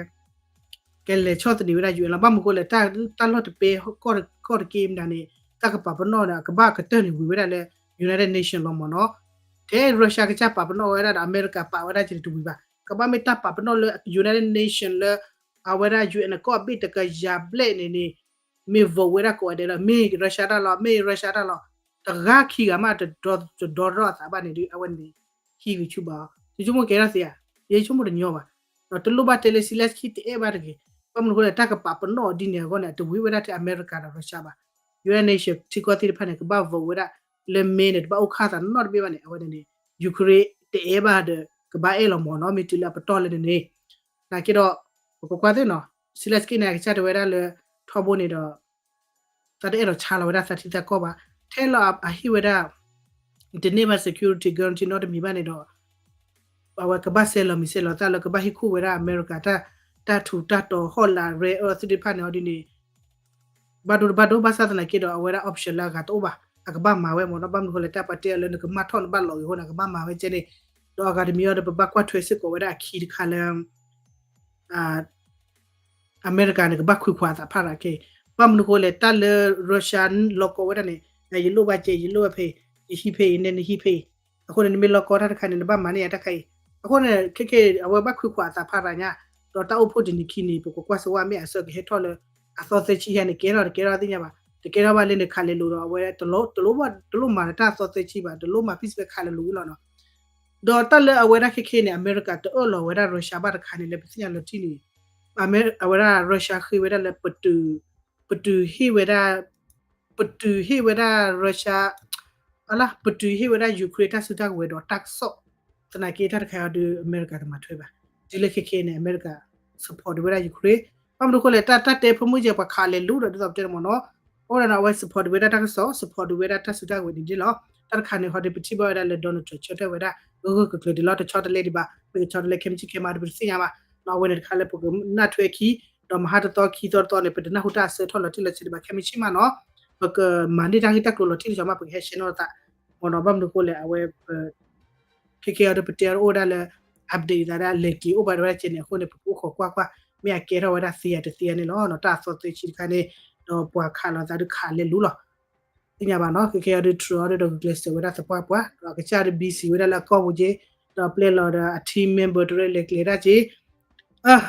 ကလဲၤဆီၣ်သနံးဝဲဒၣ် UN လီၤ. ဘၣ်မနုၤအဃိလဲၣ် တၢ်လီၢ်တပ့ၤကီၢ်တက့ၢ်မတၤန့ၣ် တၢ်ကပာ်ပနီၣ်ဒီး အကဘၣ်ကတၢၢ်န့ၣ်ဝံၤဝဲဒၣ်လၢ United Nation လီၤမ့ၢ်နီၤ. ထဲ Russia ကစၢ်ပာ်ပနီၣ်ဝဲဒၣ်ဒီး အမဲရကၤပာ်ဝဲဒၣ်ကဲန့ၣ်တဝံၤဘၣ်. ကဘၣ်မ့ၢ်တၢ်ပာ်ပနီၣ်လၢ United Nation လၢ အဝဲဒၣ် UN ကီၢ်ဘ့ၣ်တကယၤဘျဲၣ်န့ၣ်န့ၣ် မ့ၢ် vote ဝဲဒၣ်ကိးဂၤဒဲးလီၤ. မ့ၢ် Russia တၢ်လီၤ, မ့ၢ် Russia တၢ်လီၤ. တဂၤခံဂၤမး တဒီတရီအသးဘၣ်န့ၣ်ဒီး အဝဲန့ၣ် ဟံးဂံၢ်ဆူၣ်ဘၣ်အီၤ. ယဆိကမိၣ်ကဲထီၣ်သ့ဧါ, ယဆိကမိၣ်တညီဘၣ်. ဒီးတလိၣ်ဘၣ်တဲလၢ Zelensky တအဲၣ်ဘၣ်တဂ့ၤ. ဘၣ်မနုၤအဃိလဲၣ် တၢ်ကပာ်ပနီၣ်အီၤဒ်န့ၣ်အဂီၢ်န့ၣ် အတဝံၤဝဲဒၣ်ထဲအမဲရကၤဒီး Russia ဘၣ်. United Nation ထံကီၢ်သ့ၣ်တဖၣ်န့ၣ် ကဘၣ် vote ဝဲဒၣ် လၢမ့ၢ်န့ၣ် တဘၣ်အိၣ်ခၣ်သးနီတဘ့ၣ်ဘၣ်န့ၣ် အဝဲန့ၣ်န့ၣ် Ukraine တအဲၣ်ဘၣ်ဒီး ကဘၣ်အဲၣ်လီၤမ့ၢ်နီၤ မ့ၢ်တုၤလၢအပတီၢ်လၢန့ၣ်န့ၣ်. သနာ်က့ဒီး ပကကွၢ်သ့ၣ်နီၤ Zelensky န့ၣ် အကစၢ်တဲဝဲဒၣ်လၢ ထီဘိန့ၣ်ဒီး သးတအဲၣ်ဒိးဆါလီၤဝဲဒၣ်သးထံသးကီၢ်ဘၣ်. ထဲလီၤအဟ့ၣ်ဝဲဒၣ် တန့ၢ်ဘၣ် security guarantee နီတမံၤဘၣ်န့ၣ်ဒီး အဝဲကဘၣ်ဆဲးလီၤမံၤဆဲးလီၤသးလၢကဘၣ်ဟ့ၣ်ခိၣ်ဝဲဒၣ်အမဲရကၤ တၢ်ထူးတၢ်တီၤ ဟီၣ်လာ် rare earth သ့ၣ်တဖၣ်န့ၣ် အီၤဒ်န့ၣ် ဘၣ်ဒိဘၣ်ဒိ ဘၣ်ဆၣ်သနာ်က့ဒီး အဝဲဒၣ် option လၢအဂၤတအိၣ်ဘၣ်. အကဘၣ်မၤဝဲမ့ၢ်နီၤ. ဘၣ်မနုၤအဃိလဲၣ် တၢ်ပှၤတဲအီၤလၢနကမၣ်ထီၣ်နဘၣ်လီၤဂ့ၤအဃိန့ၣ် အကဘၣ်မၤဝဲကဲန့ၣ်. ဒီးအဂၤတမံၤအံၤဒီး ပဘၣ်ကွၢ်ထွဲစ့ၢ်ကီးဝဲဒၣ်အခံတခါလၢ အမဲရကၤန့ၣ် ကဘၣ်ခွံခွါအသးဖးရၤက့ၤ. ဘၣ်မနုၤအဃိလဲၣ် တၢ်လၢ Russia လီၤကီဝဲဒၣ်န့ၣ် ယလိၣ်ဘၣ်ကဲ ယလိၣ်ဘၣ်ဖဲ ယဟံးဖဲအံၤ နဲနဟံးဖဲအံၤ. အဃိန့ၣ် နမ့ၢ်လီၤကီတၢ်တခါန့ၣ် နဘၣ်မၤန့ၢ်ယၤတၢ်ခါအံၤ. အဃိန့ၣ် ခဲကဲ အဝဲဘၣ်ခွံခွါအသးဖးရၤညါ. ဒီးတၢ်အိၣ်ဖှိၣ်တနံၤခံနံၤ ပကကွၢ်စ့ၢ်ဝဲမ့ၢ်အဆၢကဟဲထီၣ်လၢ အသီသၢဆံဟဲန့ၣ် ကဲထီၣ်တကဲထီၣ်သ့ၣ်ညါဘၣ်. တကဲထီၣ်ဘၣ်လၢန့ၣ် ခးလဲၤလိၤဒီး အဝဲ တလိၣ်မၤတၢ်သီသၢဆံဘၣ် တလိၣ်မၤ peace ဘၣ် ခးလဲၤလိၤဝံၤလီၤနီၤ. ဒီးတၢ်လၢအဝဲဒၣ်ခဲခဲန့ၣ် အမဲရကၤတအၢၣ်လီၤဝဲဒၣ် Russia ဘၣ်တခါန့ၣ် လၢပသ့ၣ်ညါလီၤတံၢ်န့ၣ် အဝဲဒၣ် Russia ဃ့ဝဲဒၣ်လၢ ပတုာ်ဟ့ၣ်ဝဲဒၣ် ပတုာ်ဟ့ၣ်ဝဲဒၣ် Russia အလၢ ပတုာ်ဟ့ၣ်ဝဲဒၣ် Ukraine တၢ်စုတၢ်ကဝဲၤဒီးတၢ်ကစီၣ်. သနာ်က့တၢ်တခါအံၤဒီး အမဲရကၤတမၤထွဲဘၣ်. တုၤလၢခဲခဲန့ၣ် အမဲရကၤ support ဝဲဒၣ် Ukraine. ဘၣ်မနုၤအဃိလဲၣ် တၢ်တဲဖိမုၣ်ကဲ ပှၤခးလဲၤလိၤဒီး ဒ်သိးပတဲတမ့ၢ်နီၤ. အဃိဒီး အဝဲ support ဝဲဒၣ်တၢ်ကစီၣ် support ဝဲဒၣ်တၢ်စုတၢ်ကဝဲၤန့ၣ်ဒ်လီၤ. တၢ်တခါန့ၣ်ဟီဒီး ပထံၣ်ဘၣ်ဝဲဒၣ်လၢ Donald Trump ဆၢထၢၣ်ဝဲဒၣ် ဂၢၢ်ဂၢၢ်ကျၢၤကျၢၤဒ်လီၤ. တဆီတလဲဒံးဘၣ် မ့ၢ်ကဆီတလဲခဲမုၢ်ဆ့ၣ်ခဲမုၢ်ဒီး ပတသ့ၣ်ညါဘၣ်. အဝဲန့ၣ်တခါလၢပကနၢ်ထွဲခံ ဒီးမဟါတသီခံသီတသီန့ၣ် ပတနၢ်ဟူတၢ်အဆၢထီၣ်လီၤတံၢ်လီၤဆဲးဒံးဘၣ် ခဲမုၢ်ဆ့ၣ်မးနီၤ. ပကမၤန့ၢ်တၢ်ဂ့ၢ်တၢ်ကျိၤလီၤတံၢ်လီၤဆဲးမး ပကဟဲ share နီၢ်သး မ့ၢ်နီၤ. ဘၣ်မနုၤအဃိလဲၣ် အဝဲ ခဲခဲအံၤဒီး ပတဲအီၤအိၣ်ဝဲဒၣ်လၢ update သးဒၣ် လဲၤက့ၤအိၣ်ဘၣ်ဝဲဒၣ်ကဲန့ၣ် အဃိန့ၣ် ပကအိၣ်ခိးကွၢ်ကွၢ် မ့ၢ်အကဲထီၣ်ဝဲဒၣ်သ့ဧါတသ့ဧါန့ၣ်လီၤ. တၢ်အသီသၢဆံတခါန့ၣ် ဒီးပှၤခးလိာ်သးဒီးခးလဲၤလိၤလီၤ. သ့ၣ်ညါဘၣ်နီၤ ခဲခဲအံၤဒီး Trump အီၤဒီး ဂုာ်ကျဲးစၢးဝဲဒၣ်သပှၢ်ပှၢ် ဒီးအကစၢ်ဒီး busy ဝဲဒၣ်လၢအကီၢ်ပူၤက့ ဒီးပျဲလီၤဒီးအ team member တရဲၣ်လဲၤကျဲၤဒၣ်က့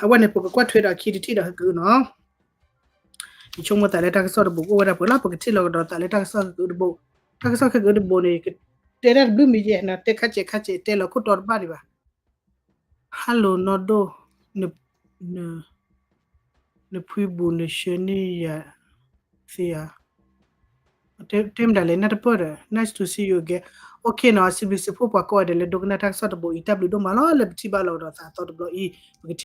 အဝဲန့ၣ် ပကကွၢ်ထွဲဒီးအခံတထံၣ်ဒီးဟဲက့ၤနီၤ. ယဆိကမိၣ်သးလၢတၢ်ကစီၣ်တဘိကအိၣ်ဝဲဒၣ်ပှဲၤလီၤ ပကထံၣ်လီၤကဒီးသးလၢတၢ်ကစီၣ်ခဲကဲတဘိ, တၢ်ကစီၣ်ခဲကဲတဘိန့ၣ် တဲတၢ်တဘျုးမံၤယဲၢ် တဲခါစဲးခါစဲး တဲလီၤခိၣ်တီတဘၣ်ဒံးဘၣ်. Hello နီၢ်ဒိၣ်, နဖှံဘူးနဆှၢန့ၢ်ယၤသ့ဧါ. တဲမတၤလဲၣ် နၢ်တပၢၢ်ဒီး nice to see you again. Okay နီၤ စံးဘျုးစံးဖှိၣ်ပှၤကိးဂၤဒဲးလၢဒိကနၣ်တၢ်ကစီၣ်တဘိအံၤ တၢ်ဘျုးဒိၣ်မးလီၤ လၢပထံၣ်ဘၣ်လီၤကဒီးသးအသီတဘျီအံၤ